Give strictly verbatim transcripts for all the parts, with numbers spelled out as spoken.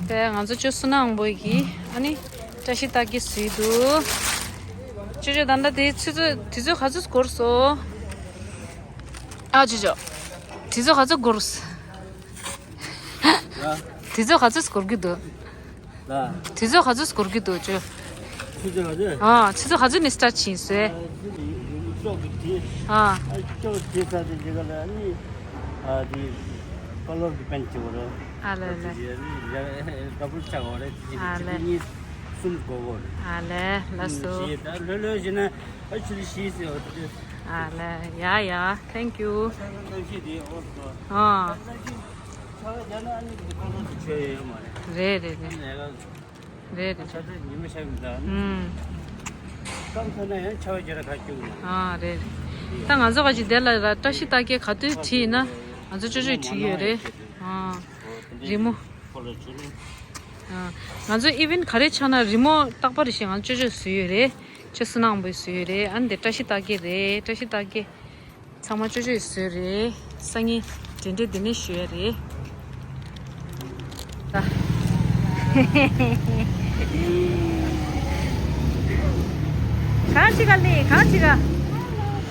དེ་ང་ཚོ་ཅོ་བསོད་ནམས་དབང་པོ་ཡིས་ཨ་ནི་བཀྲ་ཤིས་རྟགས་བརྒྱད་བཟོས་འདུག་ཅོ་ཅོ་ད་ལྟ་དེ་ཆུ་ཚོད་དུས་ཚོད་ག་ཚོད་འགོར་སོང་། ཨ་ཅོ་ཅོ། དུས་ཚོད་ག་ཚོད་འགོར་སོང་། ལ། དུས་ཚོད་ག་ཚོད་འགོར་གྱི་འདུག་ལ། དུས་ཚོད་ག་ཚོད་འགོར་གྱི་འདུག་ཅོ། ཆུ་ཚོད་ག་ཚོད། ཨ། ཆུ་ཚོད་ག་ཚོད་ནས་སི་ཊར་བྱས་ཡིན་ཟེར། ཨ། ཨ། ཅོ་དེ་ས་དེ་འདི་ག་ལ་ནི། ཨ། དེ་ཀ་ལོར་གྱི་པན་ཅི་བོ་ར། ཨ་ལེ་ལེ། ཌབ་བལ་ཆགས་བོ་ར། ཨ་ལེ། ཆུ་ཚོད་གཉིས་གསུམ་འགོར་བོ་ར། ཨ་ལེ་ལགས་སོ། ཞེས་ད་ལྷོད་ལྷོད་བྱས་ན་ཨ་ཆུ་ཚོད་བཞི་ཟེར་བ་དེ། ཨ་ལེ། ཡ་ཡ། Thank you། ཨ། རེད་རེད་རེད། རེད་རེད། ཨུམ། ཨ། རེད་རེད། ད་ང་ཚོ་ག་ཅིག་དེ་ལ་ར་བཀྲ་ཤིས་རྟགས་བརྒྱད་ག་དུས་བྲིས་ཡིན་ན་ང་ཚོ་ཅོ་ཅོས་བྲིས་ཡོད་རེད། ཨ། རི་མོ། ཨ། ང་ཚོ་ཨི་ཝེན་ག་རེ་ཆགས་ན་རི་མོ་རྟག་པར་བཞིན་ང་ཚོ་ཅོ་ཅོས་བཟོས་ཡོད་རེད། ཅོ་བསོད་ནམས་དབང་པོས་བཟོས་ཡོད་རེད། ཨ་ནི་དེ་བཀྲ་ཤིས་རྟགས་བརྒྱད་རེད། བཀྲ་ཤིས་རྟགས་བརྒྱད། ཚང་མ་ཅོ་ཅོས་བཟོས་རེད། སང་ཉིན་འབྲེལ་འདྲིས་འདི་ནས་ཞུ་ཡ་རེད། ད། གང་ཅི་ག་ལི། གང་ཅི་ག་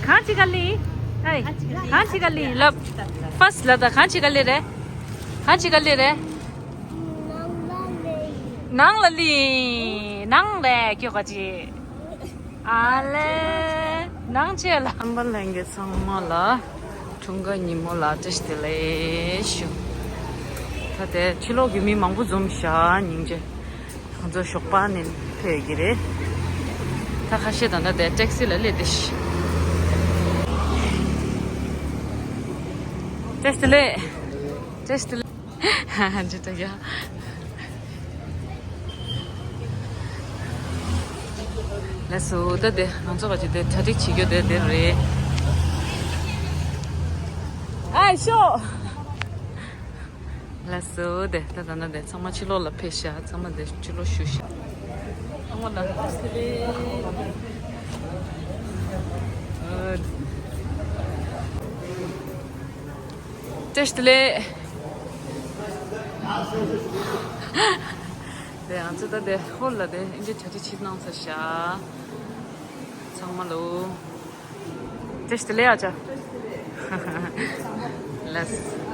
གང་ཅི་ག་ལི། ཨེ། གང་ཅི་ག་ལི་ལབ། ཕར་སི་ལབ་ད། གང་ཅི་ག་ལི་རེད། གང་ཅི་ག་ལི་རེད། ནང་ལ་ལི། ནང་རེད་ཁྱོད་ག་ཅི། ཨ་ལེ། ནང་ཆེ་ལ། ཁམས་པ་ལྷན་རྒྱས་ཚང་མ་ལ་འཁྲུངས་སྐར་ཉིན་མོ་ལ་བཀྲ་ཤིས་བདེ་ལེགས་ཞུ། ད་དེ་ཕྱི་ལོགས་ཀྱི་མི་མང་པོ་འཛོམས་ཤག་སྙིང་རྗེ། ཁོང་ཚོ་ཞོགས་པ་ནས་ཕེབས་ཀྱི་རེད། ད་ཁ་ཤས་ད་ལྟ་དེ་ཊེག་སི་ལ་སླེབས་བསྡད་ཤག་བཀྲ་ཤིས་བདེ་ལེགས། བཀྲ་ཤིས་བདེ་ལེགས། འདི་ལྟ་ཡ། ལགས་སོ། ད་དེ་ང་ཚོ་ག་ཅིག་དེ་གྲ་སྒྲིག་བྱེད་རྒྱུ་དེ་དེ་རེད། ཨ་ཤོ། ལགས་སོ། དེ་ད་ད་ན་དེ་ཚང་མ་ཕྱི་ལོགས་ལ་ཕེབས་ཤག་ཚང་མ་དེ་ཕྱི་ལོགས་བཞུགས་ཤག་ཚང་མ་ལ་བཀྲ་ཤིས་བདེ་ལེགས། བཀྲ་ཤིས་བདེ་ལེགས། དེ་ང་ཚོ་ད་དེ་ཧོལ་ལ་དེ་ཨིན་ཇི་གྲ་སྒྲིག་བྱེད་གནང་ཚར་ཤག་ཚང་མ་ལོ། བཀྲ་ཤིས་བདེ་ལེགས་ཨ་ཅག་ལགས།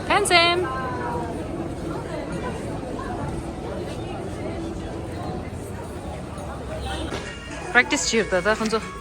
ཕན་ཚུན་པྲེག་ཊིས་བྱེད་ད་ད་ཁོང་ཚོ།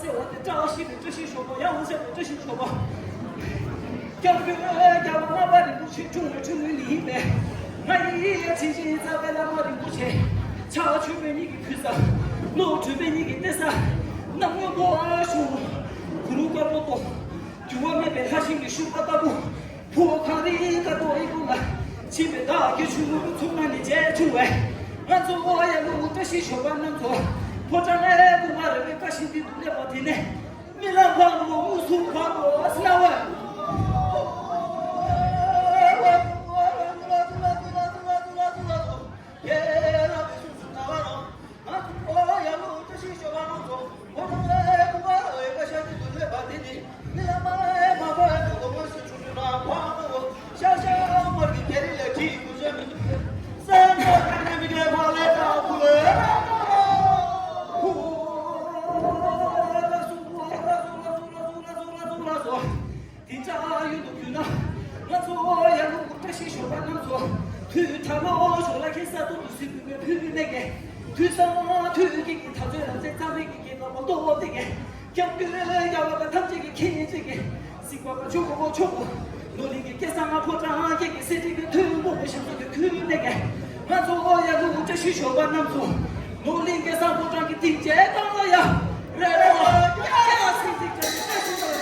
ཟེར་བ་དེ་བཀྲ་ཤིས་པའི་བཀྲ་ཤིས་ཞོགས་པ། ཡང་འོ་ཟེར་བའི་བཀྲ་ཤིས་ཞོགས་པ། སྐྱབས་མགོན་རྒྱལ་བ་ལྔ་པ་རིན་པོ་ཆེ་འཁྲུངས་པའི་འཁྲུངས་སྔོན་ནས་ཡིན་པས། ང་ཡི་ཡ་ཆེན་ཆེན་རྩ་བའི་བླ་མ་རིན་པོ་ཆེ། ཕྱག་མཆོད་པའི་ཉིད་ཀྱི་གུས་ས། བློ་གྲོས་པའི་ཉིད་ཀྱི་གཏད་ས། གནམ་སྔོན་པོ་ཨ་ཤུ། གུ་རུ་དཀར་པོ་ཏོ། འགྱུར་བ་མེད་པའི་ལྷ་ཞིང་གི་ཤུག་པ་ལྟ་བུ། ཕོ་གངས་རི་དཀར་པོ་ཨི་ཁུང་ལ། ཕྱིན་པའི་བདག་གི་ཆུ་བོ་ཚུར་མ་ནས་རྗེས་ཆུང་བས། ང་ཚོ་ཨོ་ཡ་ལུ་བཀྲ་ཤིས་ཞོགས་པ་རྣམས་ཚོ། ཕོ་བྲང་ལས་བུ་མ་རེ་བའི་བཀྲ་ཤིས་འདི་དུ་སླེབས་པ་དེ་ནས། རྨི་ལམ་བར་དུ་མུ་སུ་བར་དུ་སྣང་བ། དེ་འདྲ་ཡོད་དུ་གྱུར་ན། ང་ཚོ་ཡར་ཀླུང་བཀྲ་ཤིས་ཞོགས་པ་རྣམས་ཚོ། དུས་ད་ལོ་ཞོགས་ལ་ཁེ་ས་ཏོག་ཏུ་སྲིད་པའི་མེ་ཕུལ་མེད་ཀྱི། དུས་སང་དུས་ཀྱི་གི་ད་ཚོད་རང་བཙན་གཙང་མའི་གི་གི་ལོ་མ་ཏོག་ཏེ་གི། སྐྱབས་མགོན་རྒྱལ་བ་དང་ཐམས་ཅད་ཀྱི་མཁྱེན་བརྩེ་གི། སྲིད་པ་ཀ་ཆུ་གོ་ཆུ་གོ། ནོར་གླིང་གི་སྐལ་བཟང་ང་ཕོ་བྲང་གི་གི་སྲིད་ཁྲི་གི་མཐུན་པོ་ཞིག་ཏུ་གི་ཁུལ་ནས་གི། ང་ཚོ་ཡར་ཀླུང་བཀྲ་ཤིས་ཞོགས་པ་རྣམས་ཚོ། ནོར་གླིང་སྐལ་བཟང་ཕོ་བྲང་གི་སྡིངས་ཆའི་སྒང་ལ་ཡ། རེ་རེ་བ། ཡ་ཡ་སྲིད་སྲིད་ཀྱི་བཀྲ་ཤིས་ཞོགས་པ།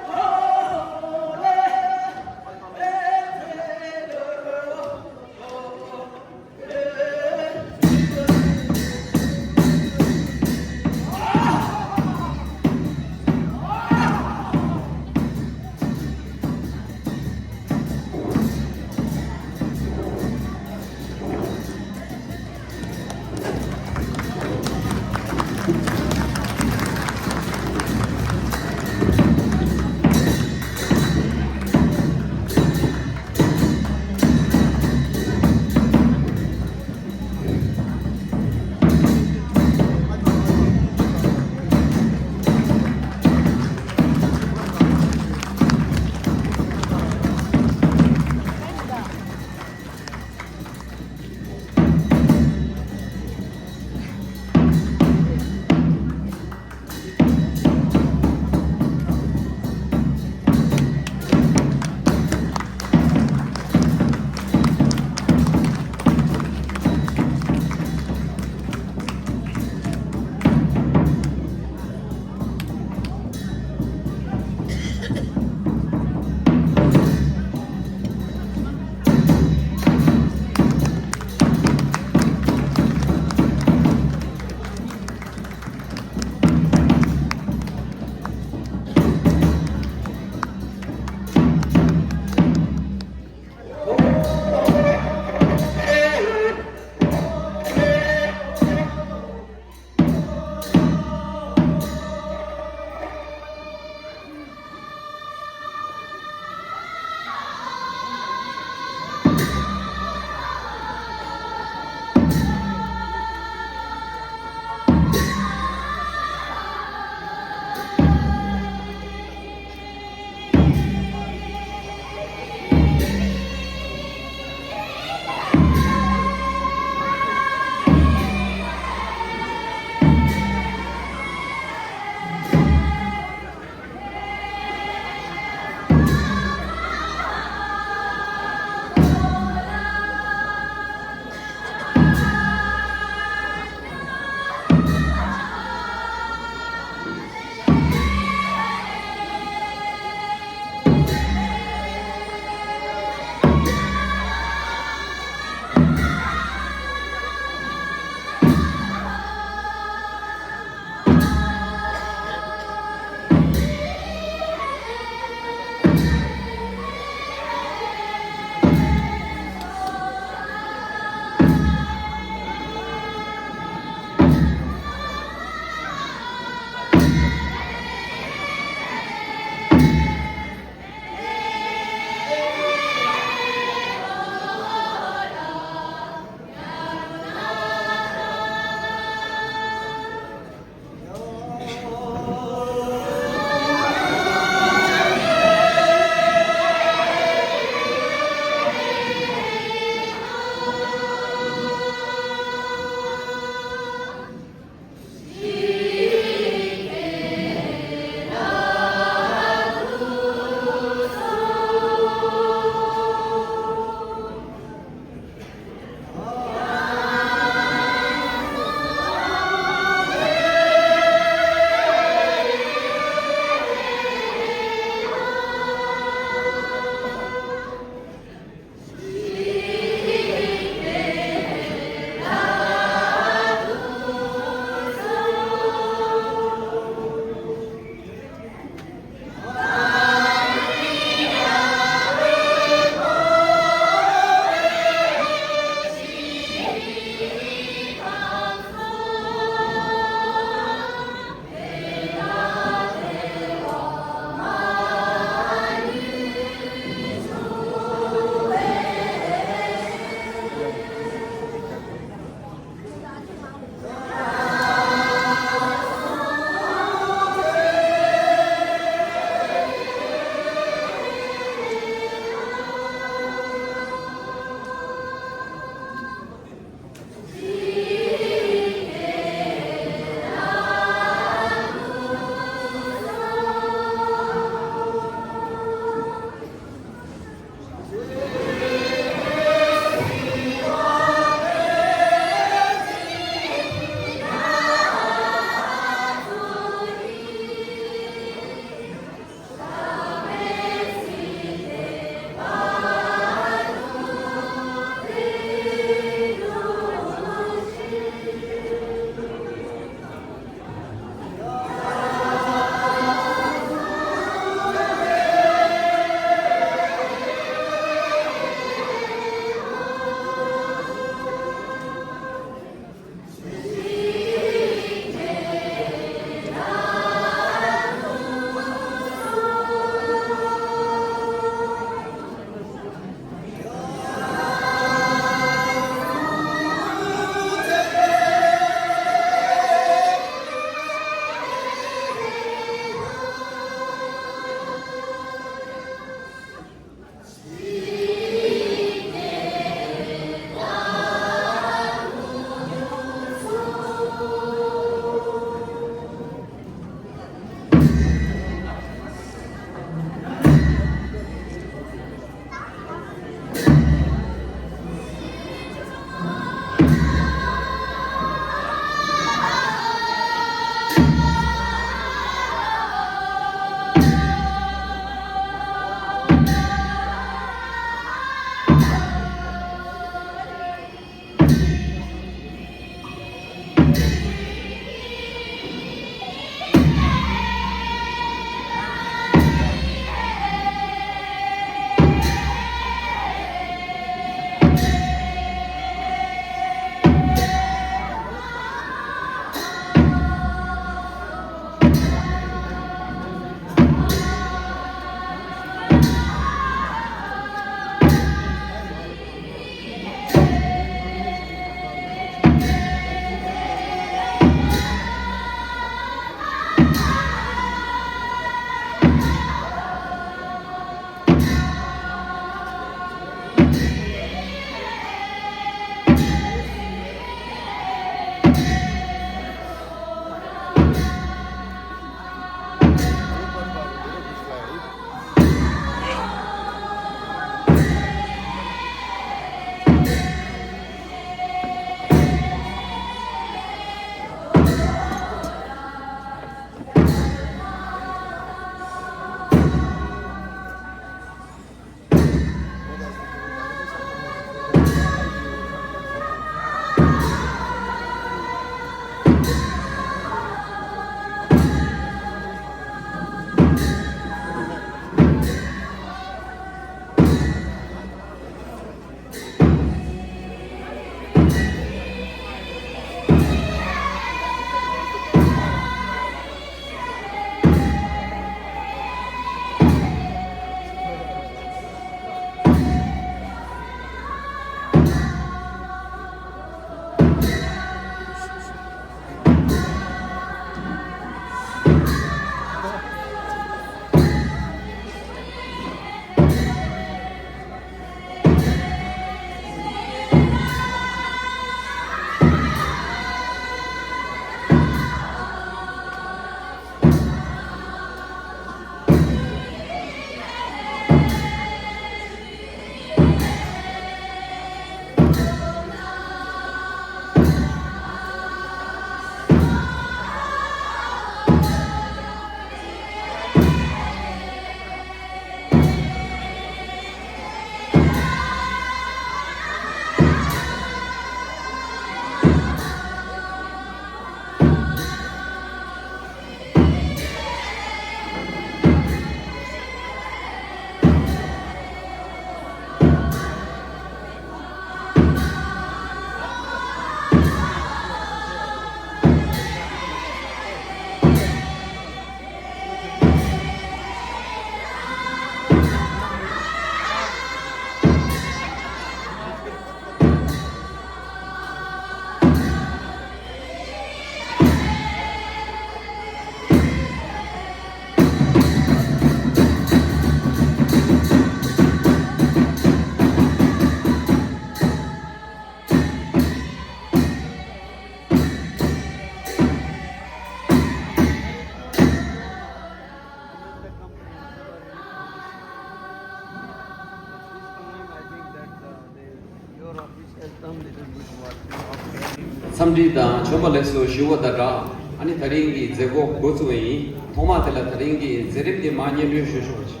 འཚམས་འདྲི་དང་བྱོན་པ་ལེགས་སོ་ཞུ་བ་དང་སྦྲགས། ཨ་ནི་དེ་རིང་གི་མཛད་སྒོ་འགོ་བཙུགས་པ་ཡིན། ཐོག་མ་དེ་ལ་དེ་རིང་གི་མཛད་རིམ་དེ་མར་སྙན་སྒྲོན་ཞུ་ཆོག་ཅིག་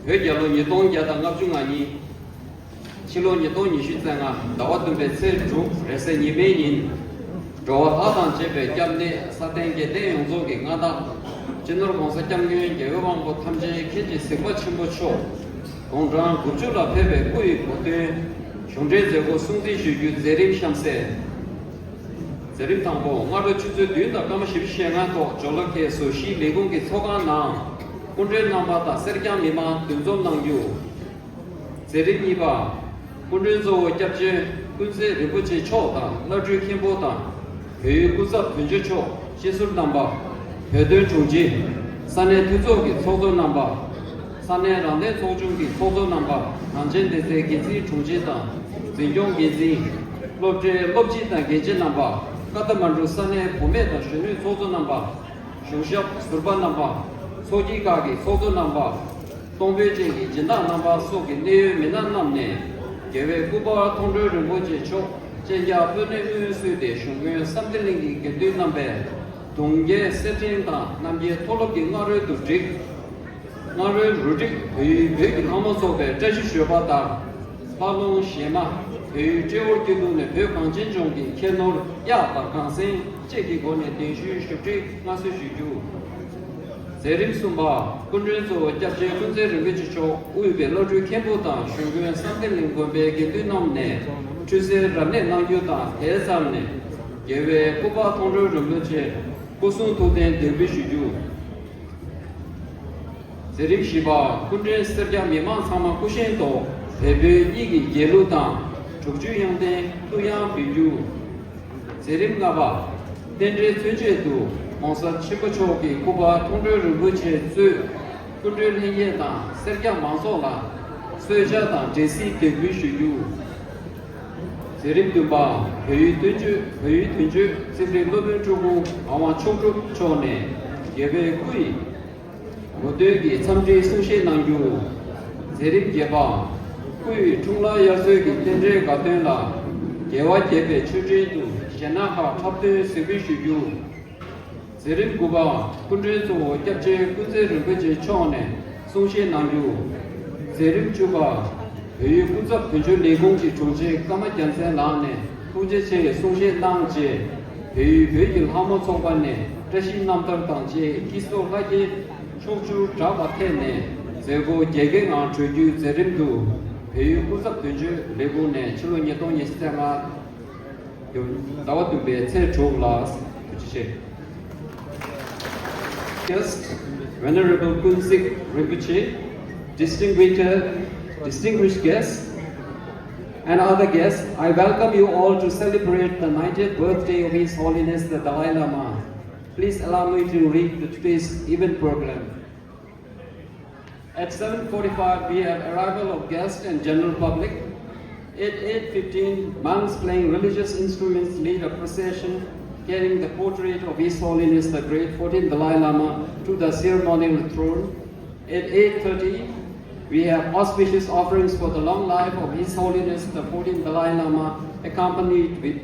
བོད་རྒྱལ་ལོ་ཉིས་སྟོང་བརྒྱ་དང་ལྔ་བཅུ་ང་གཉིས། ཕྱི་ལོ་ཉིས་སྟོང་ཉི་ཤུ་རྩ་ལྔ་ཟླ་བ་བདུན་པའི་ཚེས་དྲུག་རེས་གཟའ་ཉི་མའི་ཉིན། འགྲོ་བ་ལྷ་དང་བཅས་པའི་སྐྱབས་གནས་ས་སྟེང་རྒྱལ་བསྟན་ཡོངས་རྫོགས་ཀྱི་མངའ་བདག་སྤྱི་ནོར་༸གོང་ས་༸སྐྱབས་མགོན་རྒྱལ་བའི་དབང་པོ་ཐམས་ཅད་མཁྱེན་ཅིང་གཟིགས་པ་ཆེན་པོ་མཆོག་དགུང་གྲངས་དགུ་བཅུ་ལ་ཕེབས་པའི་སྐུ་ཡི་གོ་སྟོན། གཞུང་འབྲེལ་མཛད་སྒོ་སྲུང་བརྩི་ཞུ་རྒྱུའི་མཛད་རིམ་གཤམ་གསལ། མཛད་རིམ་དང་པོ། སྔ་དྲོ་ཆུ་ཚོད་བདུན་དང་སྐར་མ་བཞི་བཅུ་ཞེ་ལྔ་ཐོག་ཇོ་ལ་ཁེལ་སོ་བཞིའི་ལས་ཁུངས་ཀྱི་ཚོགས་ཁང་ནང་སྐུ་མགྲོན་རྣམ་པ་དང་སེར་སྐྱ་མི་མང་འདུ་འཛོམས་གནང་རྒྱུ། མཛད་རིམ་གཉིས་པ། སྐུ་མགྲོན་གཙོ་བོ་སྐྱབས་རྗེ་ཀུན་གཟིགས་རིན་པོ་ཆེ་མཆོག་དང་བླ་སྤྲུལ་མཁན་པོ་དང་བོད་ཡུལ་སྐུ་ཚབ་དོན་གཅོད་མཆོག་སྤྱི་ཟུར་རྣམ་པ། བོད་དོན་དྲུང་ཆེ། ས་གནས་འཐུས་ཚོགས་ཀྱི་ཚོགས་གཙོ་རྣམ་པ། ས་གནས་རང་བདེན་ཚོགས་ཆུང་གི་ཚོགས་གཙོ་རྣམ་པ། ནང་ཆེན་སྡེ་ཚན་འགན་འཛིན་དྲུང་ཆེ་དང་འཛིན་སྐྱོང་འགན་འཛིན། སློབ་གྲྭའི་སློབ་སྤྱི་དང་འགན་འཁྱེར་རྣམ་པ། ཀ་ཐ་མན་གྲུ་ས་གནས་བུད་མེད་དང་གཞོན་ནུའི་ཚོགས་གཙོ་རྣམ་པ། གཞུང་ཞབས་ཟུར་པ་རྣམ་པ། ཚོགས་སྐྱིད་ཁག་གི་ཚོགས་གཙོ་རྣམ་པ། གཏོང་ཕོད་ཅན་གྱི་སྦྱིན་བདག་རྣམ་པ་སོགས་ཀྱི་གནད་ཡོད་མི་སྣ་རྣམས་ནས། རྒྱལ་བའི་སྐུ་པར་མཐོང་གྲོལ་རིན་པོ་ཆེ་མཆོག་སྤྱན་རྒྱ་དཔོན་གནས་དབུ་བཞུགས་ཏེ་གཞུང་དཔོན་བསམ་གཏན་གླིང་གི་དགེ་འདུན་རྣམ་པས་གདུང་རྒྱལ་གསེར་ཕྲེང་དང་རྣམ་རྒྱལ་མཐོ་སློབ་ཀྱི་སྔ་རོལ་དུ་བསྒྲིགས། སྔ་རོལ་རུ་སྒྲིག་བོད་ཡུལ་བོད་ཀྱི་ལྷ་མོ་ཚོགས་པའི་བཀྲ་ཤིས་ཞོལ་པ་དང་། ལྷ་ལུང་གཞས་མ། བོད་ཡུལ་ཊེ་ཝར་སྐྱིད་སྡུག་ནས་བོད་གངས་ཅན་ལྗོངས་ཀྱི་ཁྱད་ནོར་གཡག་དང་གངས་སེང་བཅས་ཀྱི་སྒོ་ནས་གདན་ཞུའི་ཞབས་ཁྲིད་མངའ་གསོལ་ཞུ་རྒྱུ། མཛད་རིམ་གསུམ་པ། སྐུ་མགྲོན་གཙོ་བོ་སྐྱབས་རྗེ་ཀུན་གཟིགས་རིན་པོ་ཆེ་མཆོག་དབུས་པའི་བླ་སྤྲུལ་མཁན་པོ་དང་གཞུང་དཔོན་བསམ་གཏན་གླིང་དགོན་པའི་དགེ་འདུན་རྣམས་ནས་ཁྲུས་གསོལ་རབ་གནས་གནང་རྒྱུ་དང་། དེའི་མཚམས་ནས་རྒྱལ་བའི་སྐུ་པར་མཐོང་གྲོལ་རིན་པོ་ཆེ་སྐུ་གསུང་ཐུགས་རྟེན་འདེགས་འབུལ་ཞུ་རྒྱུ། མཛད་རིམ་བཞི་པ། སྐུ་མགྲོན་སེར་སྐྱ་མི་མང་ཚང་མ་སྐུ་བཞེངས་ཐོག་བལ་བོད་གཉིས་ཀྱི་རྒྱལ་གླུ་དང་དྲུག་ཅུའི་དབྱངས་ལྡན་གླུ་དབྱངས་འབུལ་རྒྱུ། མཛད་རིམ་ལྔ་པ། རྟེན་འབྲེལ་མཚོན་ཆེད་དུ་༸གོང་ས་ཆེན་པོ་མཆོག་གི་སྐུ་པར་མཐོང་གྲོལ་རིན་པོ་ཆེ་གཙོས་སྐུ་མགྲོན་ལྷན་རྒྱས་དང་སེར་སྐྱ་མང་ཚོགས་ལ་གསོལ་ཇ་དང་འབྲས་སིལ་འདེགས་འབུལ་ཞུ་རྒྱུ། མཛད་རིམ་བདུན་པ། བོད་ཡུལ་དོན་གཅོད་བོད་ཡུལ་དོན་གཅོད་རྩིས་འཕྲུལ་སློབ་དཔོན་སྤྲུལ་སྐུ་ངག་དབང་མཆོག་གྲུབ་མཆོག་ནས་རྒྱལ་བའི་སྐུ་ཡི་གོ་སྟོན་གྱི་འཚམས་འདྲིའི་གསུང་བཤད་གནང་རྒྱུ། མཛད་རིམ་བརྒྱད་པ། སྐུ་ཡི་འཁྲུངས་ལྷ་དབྱར་གསོལ་གྱི་རྟེན་འབྲེལ་དགའ་སྟོན་ལ་རྒྱལ་བ་དགྱེས་པའི་མཆོད་སྤྲིན་དུ་གཞས་སྣ་ཁག་འཁྲབ་སྟོན་གཟིགས་འབུལ་ཞུ་རྒྱུ། མཛད་རིམ་དགུ་པ། སྐུ་མགྲོན་གཙོ་བོ་སྐྱབས་རྗེ་ཀུན་གཟིགས་རིན་པོ་ཆེ་མཆོག་ནས་གསུང་བཤད་གནང་རྒྱུ། མཛད་རིམ་བཅུ་པ། བོད་ཡུལ་སྐུ་ཚབ་དོན་གཅོད་ལས་ཁུངས་ཀྱི་དྲུང་ཆེ་ཀརྨ་རྒྱལ་མཚན་ལགས་ནས་ཐུགས་རྗེ་ཆེའི་གསུང་བཤད་གནང་རྗེས། བོད་ཡུལ་བོད་ཀྱི་ལྷ་མོ་ཚོགས་པ་ནས་བཀྲ་ཤིས་རྣམ་ཐར་དང་བཅས་ཁྱི་སོ་ལྷ་རྒྱལ་ཕྱོགས་བཅུར་གྲགས་པ་ཐད་ནས་མཛད་སྒོ་རྒྱས་འཁྱོངས་ངང་གྲོལ་རྒྱུའི་མཛད་རིམ་དུ། བོད་ཡུལ་སྐུ་ཚབ་དོན་གཅོད་ལས་ཁུངས་ནས་ཕྱི་ལོ་ཉིས་སྟོང་ཉི་ཤུ་རྩ་ལྔ། ཟླ་བ་བདུན་པའི་ཚེས་དྲུག་ལ་ཐུགས་རྗེ་ཆེ། Guest, Venerable Kunzik Rinpoche, distinguished, distinguished guests, and other guests, I welcome you all to celebrate the ninetieth birthday of His Holiness the Dalai Lama. Please allow me to read the today's event program. At seven forty-five, we have arrival of guests and general public. At eight fifteen, monks playing religious instruments lead a procession carrying the portrait of His Holiness the Great fourteenth Dalai Lama to the ceremonial throne. At eight thirty, we have auspicious offerings for the long life of His Holiness the fourteenth Dalai Lama, accompanied with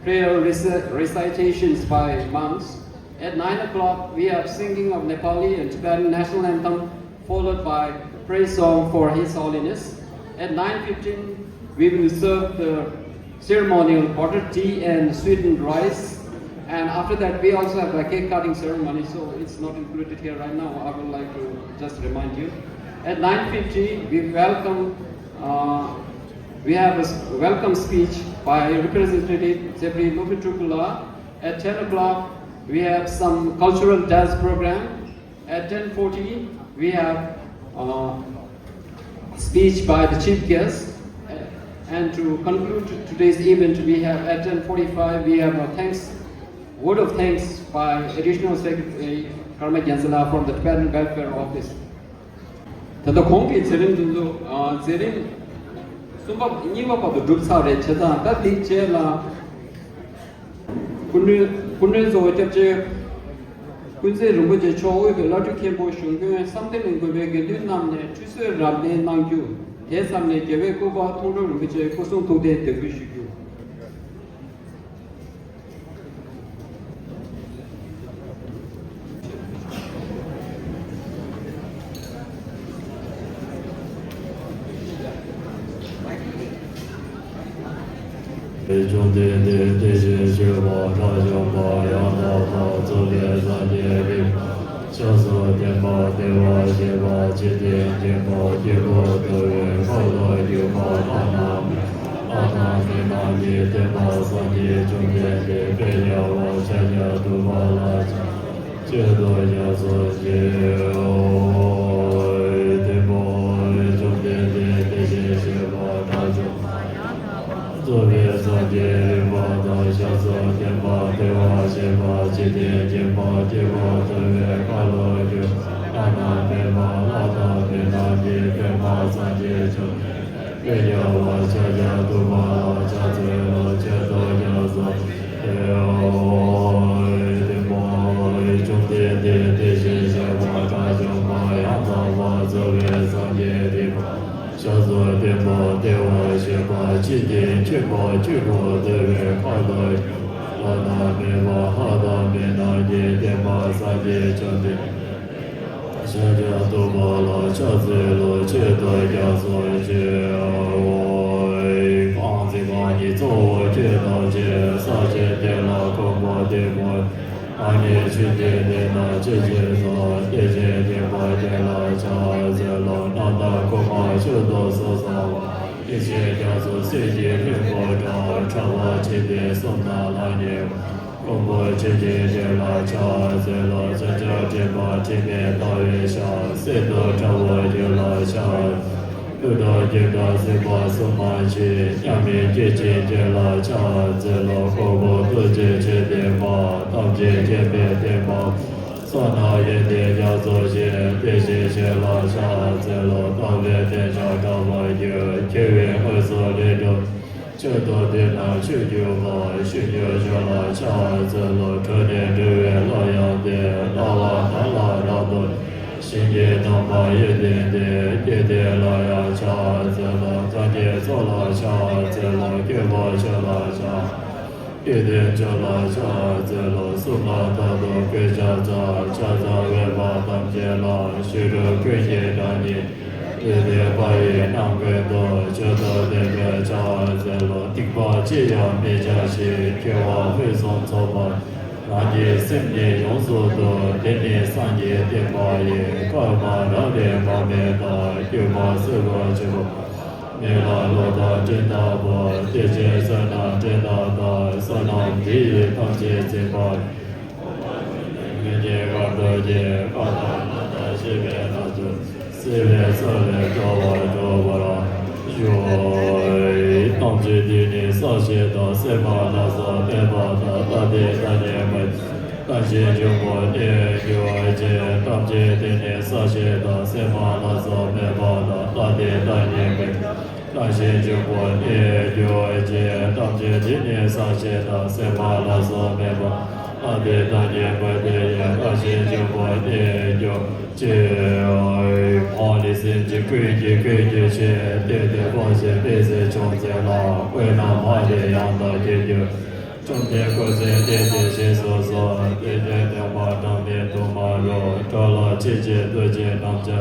prayer reci- recitations by monks. At nine o'clock, we have singing of Nepali and Tibetan national anthem, followed by praise song for His Holiness. At nine fifteen, we will serve the ceremonial butter tea and sweetened rice. And after that, we also have a cake cutting ceremony, so it's not included here right now. I would like to just remind you. At nine fifty, we welcome, uh, we have a s- welcome speech by Representative Zebri Lopitrukulā. At ten o'clock, we have some cultural dance program. At ten forty, we have, uh, speech by the chief guest. And to conclude today's event, we have at ten forty-five, we have a thanks, word of thanks by Additional Secretary Karma Gyansala from the Tibetan Welfare Office. ད་ལྟ་གོང་གི་མཛད་རིམ་འདི་ཚོ། ཨ། མཛད་རིམ་གསུམ་པ་གཉིས་པ་བར་དུ་གྲུབ་ཚར་རེད། བྱས་ཙང་ད་འདི་རྗེས་ལ་སྐུ་མགྲོན་སྐུ་མགྲོན་གཙོ་བོ་སྐྱབས་རྗེ་ཀུན་གཟིགས་རིན་པོ་ཆེ་མཆོག་དབུས་པའི་བླ་སྤྲུལ་མཁན་པོ་གཞུང་དཔོན་བསམ་གཏན་གླིང་དགོན་པའི་དགེ་འདུན་རྣམས་ནས་ཁྲུས་གསོལ་རབ་གནས་གནང་རྒྱུ། དེའི་མཚམས་ནས་རྒྱལ་བའི་སྐུ་པར་མཐོང་གྲོལ་རིན་པོ་ཆེའི་སྐུ་གསུང་ཐུགས་རྟེན་འདེགས་འབུལ་ཞུ་རྒྱུ། བཅོམ་ལྡན་འདས་དེ་བཞིན་གཤེགས་པ་དགྲ་བཅོམ་པ་ཡང་དག་པར་རྫོགས་པའི་སངས་རྒྱས་རིག་པ་སྐྱབས་སུ་མཁྱེན་པ། བདེ་བར་གཤེགས་པ་འཇིག་རྟེན་མཁྱེན་པ་སྐྱེས་བུ་ལྟ་བུའི་ཁ་ལོ་སྒྱུར་བ། ལྷ་རྣམས་ལྷ་དང་མི་རྣམས་ཀྱི་བསྟན་པ་སངས་རྒྱས་བཅོམ་ལྡན་འདས་དཔལ་རྒྱལ་བ་ཤཱཀྱ་ཐུབ་པ་ལ་ཕྱག་འཚལ་ལོ། སྐྱབས་སུ་མཆིའོ། བདེ་བར་བཅོམ་ལྡན་འདས་དེ་བཞིན་གཤེགས་པ་དགྲ་བཅོམ་པ་ཡང་དག་པར་རྫོགས་པའི་སངས་རྒྱས་རིག་པ་དང་སྐྱབས་སུ་མཁྱེན་པ། བདེ་བར་གཤེགས་པ་འཇིག་རྟེན་མཁྱེན་པ་སྐྱེས་བུ་ལྟ་བུའི་ཁ་ལོ་སྒྱུར་བ། ལྷ་དང་མི་རྣམས་ལྷ་དང་མི་རྣམས་ཀྱི་བསྟན་པ་སངས་རྒྱས་བཅོམ་ལྡན་འདས་དཔལ་རྒྱལ་བ་ཤཱཀྱ་ཐུབ་པ་ལ་ཕྱག་འཚལ་ལོ། སྐྱབས་སུ་མཆིའོ། བདེ་བར་བཅོམ་ལྡན་འདས་དེ་བཞིན་གཤེགས་པ་དགྲ་བཅོམ་པ་ཡང་དག་པར་རྫོགས་པའི་སངས་རྒྱས་རིག་པ་སྐྱབས་སུ་མཁྱེན་པ། བདེ་བར་གཤེགས་པ་འཇིག་རྟེན་མཁྱེན་པ་སྐྱེས་བུ་ལྟ་བུའི་ཁ་ལོ་སྒྱུར་བ། ལྷ་དང་མི་རྣམས་ལྷ་དང་མི་རྣམས་ཀྱི་བསྟན་པ་སངས་རྒྱས་བཅོམ་ལྡན་འདས་ཤཱཀྱ་ཐུབ་པ་ལ་ཕྱག་འཚལ་ལོ། ཆེད་དུ་སྐྱབས་སུ་མཆིའོ། རྐང་འཛིན་རྐང་གཉིས་གཙོ་བོ་ཁྱོད་ཐམས་ཅད། ས་གཞི་དེ་ལ་འཁོར་དང་བདག་པོ་ཡོད། ཨ་ནི་ཆུ་སྐྱེས་དེ་དག་ཅི་བཞིན་དུ། དེ་བཞིན་གཤེགས་པ་དེ་ལ་ཕྱག་འཚལ་ལོ། རྣམ་དག་ཁུག་མ་ཁྱོད་དུ་གསོལ་ཟེར་བ། ཡེ་ཤེས་རྒྱ་མཚོ་གསེར་གྱི་ལྷུན་པོ་འདྲ། ཕྲ་བ་ཆེ་འདི་གསུམ་དང་ལྷག་ཉེ་བ། ཀུན་པོ་ཆེ་ཆེ་དེ་ལ་ཕྱག་འཚལ་ལོ། མཚོན་ཆ་སྤྲིན་པ་དྲི་མེད་ཟླ་བའི་ཞགས། གསེར་དུ་ཕྲ་བ་ཁྱོད་ལ་ཕྱག། ཀླུ་དང་གཉན་དང་སྲིན་པོ་སྲུང་མ་མཆིས། མཉམ་མེད་སྐྱེ་མཆེད་དེ་ལ་ཕྱག་འཚལ་ལོ། ཁོག་པ་ཐུགས་རྗེ་ཆེ་ལྡན་པ། ཐམས་ཅད་མཁྱེན་པའི་བསྟན་པ། བསོད་ནམས་ཡོན་ཏན་རྒྱ་མཚོ་ཆེ། དེ་བཞིན་གཤེགས་ལ་ཕྱག་འཚལ་ལོ། རྟོག་པའི་གདོན་བགེགས་བསྐྲད་པར་འགྱུར། མཁས་པའི་དངོས་སུ་ལས་སྒྲུབ། མཆོག་ཏུ་ཐོས་རྣམས་ཆོས་སྒྱུར་བ། ཆོས་སྒྱུར་ཕྱོགས་ལ་ཕྱག་འཚལ་ལོ། ཁྲོ་གཉེར་སྒྲོལ་བའི་སློབ་དཔོན་ཏེ། ལྟ་བ་དག་ལ་རབ་ཏུ་ཞིང་གི་དམ་པ་ཡོན་ཏན་ལྡན། སྐྱེས་དེ་ལ་ཡང་ཕྱག་འཚལ་ལོ། སངས་རྒྱས་ཚོགས་ལ་ཕྱག་འཚལ་ལོ། སྐྱེས་བུ་མཆོག་ལ་ཕྱག། སྐྱེས་དེ་མཆོག་ལ་ཕྱག་འཚལ་ལོ། གསུམ་ལ་རྟག་ཏུ་གུས་ཕྱག་འཚལ། ཕྱག་འཚལ་བའི་བར་ཐམས་ཅད་ལ། ཞབས་དྲུང་ཀུན་གྱི་བདག་ཉིད། དེ་ལྟར་བག་ཡོད་རྣམས་ཀུན་ཏུ། མཆོག་ཏུ་ཐོས་པའི་ཕྱག་འཚལ་ལོ། སྡིག་པ་ཅི་ཡང་མི་བྱ་ཞིང་། དགེ་བ་ཕུན་སུམ་ཚོགས་པ། རང་གི་སེམས་ནི་ཡོངས་སུ་འདུལ། འདི་ནི་སངས་རྒྱས་བསྟན་པ་ཡིན། བསྐལ་པ་རབ་རིམ་པ་མེད་དང་། སྐྱོབ་པ་སེལ་བར་བྱེད་པ། མེ་ལྷ་གློག་དང་སྤྲིན་ལྟ་བུ། དེ་བཞིན་བསོད་ནམས་སྤྲིན་དང་ལྡན། བསོད་ནམས་འདི་ཡིས་ཐམས་ཅད་གཟིགས་པ། ལུས་ཀྱི་ཁམས་དུ་སྐྱེ། ཁམས་དང་ལྷ་དང་གཤེགས་པའི་རྣམ་འཕྲུལ། སྲིད་པའི་མཚོ་ལས་སྒྲོལ་བར་འགྱུར་བར་ཤོག། ཐམས་ཅད་འདི་ནི་སྲ་ཞིང་དང་། སེར་པོ་ལ་སོགས་མེད་པ་དང་། ལྷ་དེ་བདག་ཉིད་མ་ཡིན། རྟག་ཞིང་འཇུག་པ་ནི་འགྱུར་བར་བྱེད། ཐམས་ཅད་འདི་ནི་སྲ་ཞིང་དང་། སེར་པོ་ལ་སོགས་མེད་པ་དང་། ལྷ་དེ་བདག་ཉིད་མ་ཡིན། རྟག་ཞིང་འཇུག་པ་ནི་འགྱུར་བར་བྱེད། ཐམས་ཅད་འདི་ནི་སྲ་ཞིང་དང་། སེར་པོ་ལ་སོགས་མེད་པ། ལྷ་དེ་བདག་ཉིད་མ་ཡིན། རྟག་ཞིང་འཇུག་པ་ནི་འགྱུར་བར་བྱེད། འོད་ལས་སེམས་ཅན་ཀུན་གྱི་ཀུན་གྱི་ཆོས། བདེ་སྟེ་དཔག་བཞིན་པའི་ཚེ་ཕྱོགས་འཛིན་ལ། འོད་རྣམས་འཕགས་པའི་ཡང་དག་གི་རྒྱུ། བཅོམ་ལྡན་འཁོར་ཚོས་བསྟན་ཏེ་ཞེས་སུ་གསུངས། དེ་ལྟར་སྟོན་པ་འབྲལ་མེད་དུ་མ་རུ། འགྲོ་ལ་ཆོས་ཀྱི་རྡོ་རྗེ་རྣམ་དག་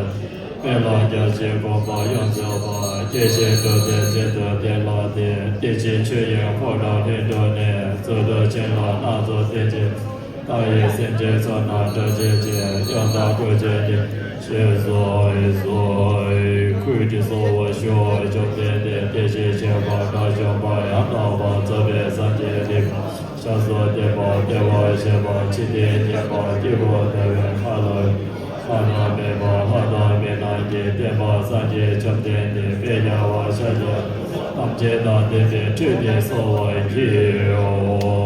དཔལ་ལ་རྒྱ་ཆེན་དགོངས་པ་ཡོངས་རྫོགས་པ། སྐྱེ་ཤི་འགྲོ་ཚེ་རྩེ་གཏོར་བདེ་ལ་བརྟེན། བདེ་གཤེགས་ཆོས་དབྱིངས་འཁོར་དང་ལྷན་འགྲོགས་ནས། རྫོགས་སྡེ་ཆེན་ལ་སྣ་ཚོགས་བསྟན་ཅིང་། མཐའ་ཡས་སེམས་ཅན་ཚོགས་རྣམས་སྐྲག་བྱེད་ཅིང་། ཡང་དག་བཀོད་ཅིང་བསྙེན་ཞེས་སོ། ཁུར་གྱིས་གསོལ་བ་ཞུ། བཅོམ་ལྡན་འདས་དེ་བཞིན་གཤེགས་པ་དགྲ་བཅོམ་པ་ཡང་དག་པར་རྫོགས་པའི་སངས་རྒྱས་རིག་པ། ཞབས་སུ་བསྟན་པ། བདེ་བར་གཤེགས་པ། འཇིག་རྟེན་མཁྱེན་པ། སྐྱེས་བུ་ལྟ་བུའི་ཁ་ལོ། ལྷ་དང་མི་རྣམས་ལྷ་དང་མི་རྣམས་ཀྱི་བསྟན་པ་སངས་རྒྱས་བཅོམ་ལྡན་འདས་དཔལ་རྒྱལ་བ་ཤཱཀྱ་ཐམས་ཅད་དང་ལྡན་པའི་ཁྲུས་ཀྱིས་གསོལ་བ་བགྱིའོ།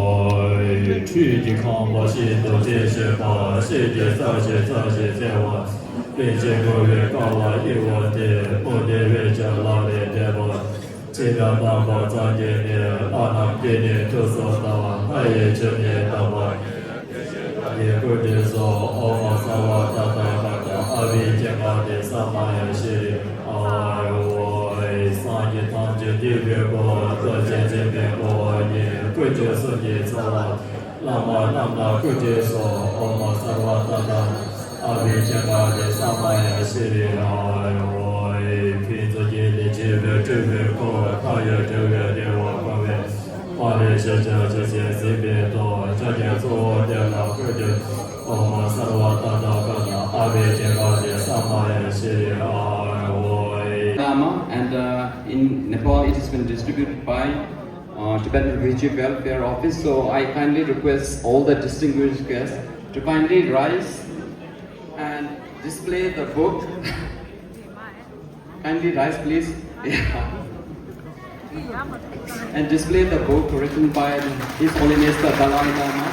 ཁྲུས་ཀྱི་ཁང་པ་ཞིག་ཏུ་བྱས་ཞེས་པ། ཞལ་གྱིས་བཙལ་ཞིང་བཙལ་ཞིང་བཙལ་བ། ལན་ཅིག་བསྐོར་བའི་དཀའ་བ་དབྱེ་བ་སྟེ། མུ་སྟེགས་པའི་ལྕགས་ལ་ལས་འདས་པ། ཚེ་དང་ལྡན་པ་སངས་རྒྱས་ནས། ལྷ་རྣམས་ཀྱིས་ནི་ཐུགས་སུ་བལྟ་བ། ལྷ་ཡི་ཆོས་ནི་དག་པ། ཡི་སྐུ་དྲིན་སོགས། ཨོཾ་སརྦ་ཏ་ཏ་ག་ཏ། ཨ་བྷི་ཙ་ཀ་ཏེ་ས་མ་ཡ་ཤྲཱི། ཨ་ཝ་ཨེ། སངས་རྒྱས་ཐམས་ཅད་འདུས་པའི་སྐུ། རྡོ་རྗེ་འཛིན་པའི་འཁོར་བ་ཉིད། སྐུ་མཆེད་གསུམ་གྱི་རྩ་བ། བླ་མ་རྣམས་ལ་སྐུ་དྲིན་སོགས། ཨོཾ་སརྦ་ཏ་ཏ། ཨ་བྷི་ཙ་ཀ་ཏེ་ས་མ་ཡ་ཤྲཱི། ཨ་ཝ་ཨེ། ཕུན་ཚོགས་ཀྱི་ལས་བྱེད་པའི་སྤྲུལ་པའི་སྐུ། མཐའ་ཡས་གྲོལ་བའི་བདེ་བ་སྐུ་བས། ཨ་རེ་ཤ་ཤ་ཤ་ཤ་ཟིན་པའི་ཐོག་ཆ་རྐྱེན་གཙོ་བོ་དེ་ལ་བཀོད་རྒྱུ། ཨོཾ་སརྦ་ཏ་ཏ་ཀ་ཏ་ཨ་བྷི་ཇེ་ཀ་ཏེ་ས་མ་ཡ་ཤི་རི་ཨ་ཨོ་ཨེ། Lama, and uh, in Nepal it has been distributed by uh, Tibetan Refugee Welfare Office. So I kindly request all the distinguished guests to kindly rise and display the book. Kindly rise, please. Yeah. And display the book written by His Holiness the Dalai Lama.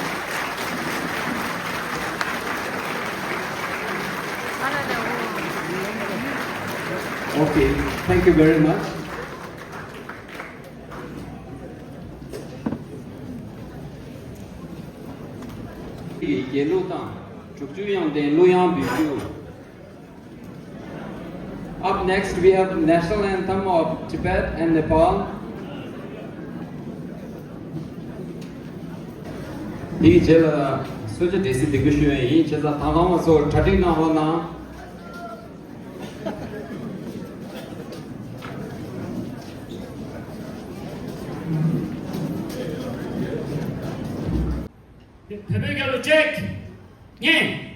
Okay, thank you very much. དགེ་ལུགས་དང་དྲུག་ཅུ་དབྱངས་ལྡན་གླུ་དབྱངས་འབུལ་རྒྱུ། Up next, we have the national anthem of Tibet and Nepal. དེའི་རྗེས་ལ་གསོལ་ཇ་སྦྲེལ་ཟིན་འདེགས་འབུལ་ཞུ་ཡས་ཡིན། བྱས་ཙང་དང་བླངས་པ་ཚོ་གྲ་སྒྲིག་གནང་རོགས་གནང་། བོད་པའི་རྒྱལ་ལོ་ཅེག་གཉིས།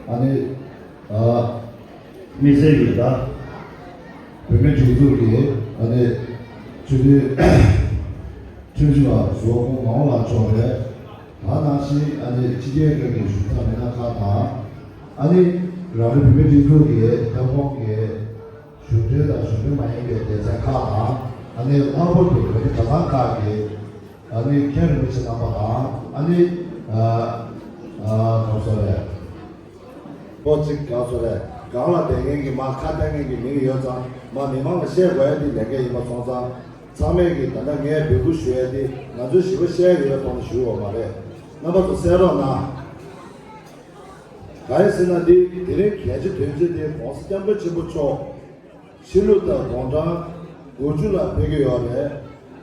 ཨ་ནི་ཨ་དམིགས་བསལ་གྱི་ད་བུད་མེད་སྒྲིག་འཛུགས་ཀྱི་ཨ་ནི་སྤྱི་འཐུས་ཁྲིམས་ཞིབ་པ་ཟུར་པ་ཁོང་ངག་དབང་ལགས་མཆོག་རེད། ད་ནང་བཞིན་ཨ་ནི་ཕྱི་རྒྱལ་ཁག་གི་གཞུང་ཚབ་མི་སྣ་ཁག་དང་། ཨ་ནི་རང་རེ་བོད་མི་སྒྲིག་འཛུགས་ཀྱི་ཁྱབ་ཁོངས་ཀྱི་གཞུང་འབྲེལ་དང་གཞུང་འབྲེལ་མ་ཡིན་པའི་སྡེ་ཚན་ཁག་དང་། ཨ་ནི་ལྷག་པར་དུ་བོད་མི་གྲྭ་ཚང་ཁག་གི་ཨ་ནི་མཁན་རིན་པོ་ཆེ་རྣམ་པ་དང་། ཨ་ནི་ཨ་ཨ་གང་ཟེར་རེད། པོ་གཅིག་ག་ཚོད་རེད། སྒང་ལ་བསྡད་མཁན་གྱི་མ་ཁ་གཏད་མཁན་གྱི་མི་ཡོད་ཙང་མ་མི་མང་ལ་བཤད་དགོས་ཡ་དེ་ལས་འགན་ཡིན་པ་སོང་ཙང་ཚང་མས་ཀྱི་ད་ལྟ་ངས་འབོད་སྐུལ་ཞུ་ཡ་དེ་ང་ཚོས་ཞིབ་པ་བཤད་ཡ་ཡོད་པའི་ཐོག་ནས་ཞུ་ཡོད་མ་རེད། རྣམ་པ་ཚོ་གསན་རོགས་གནང་། གང་ཡིན་ཟེར་ན་དེ་དེ་རིང་གལ་ཆེ་དོན་ཆེ་དེ་༸གོང་ས་༸སྐྱབས་མགོན་ཆེན་པོ་མཆོག་ཕྱི་ལུགས་དང་དགུང་གྲངས་དགུ་བཅུ་ལ་ཕེབས་ཀྱི་ཡོད་རེད།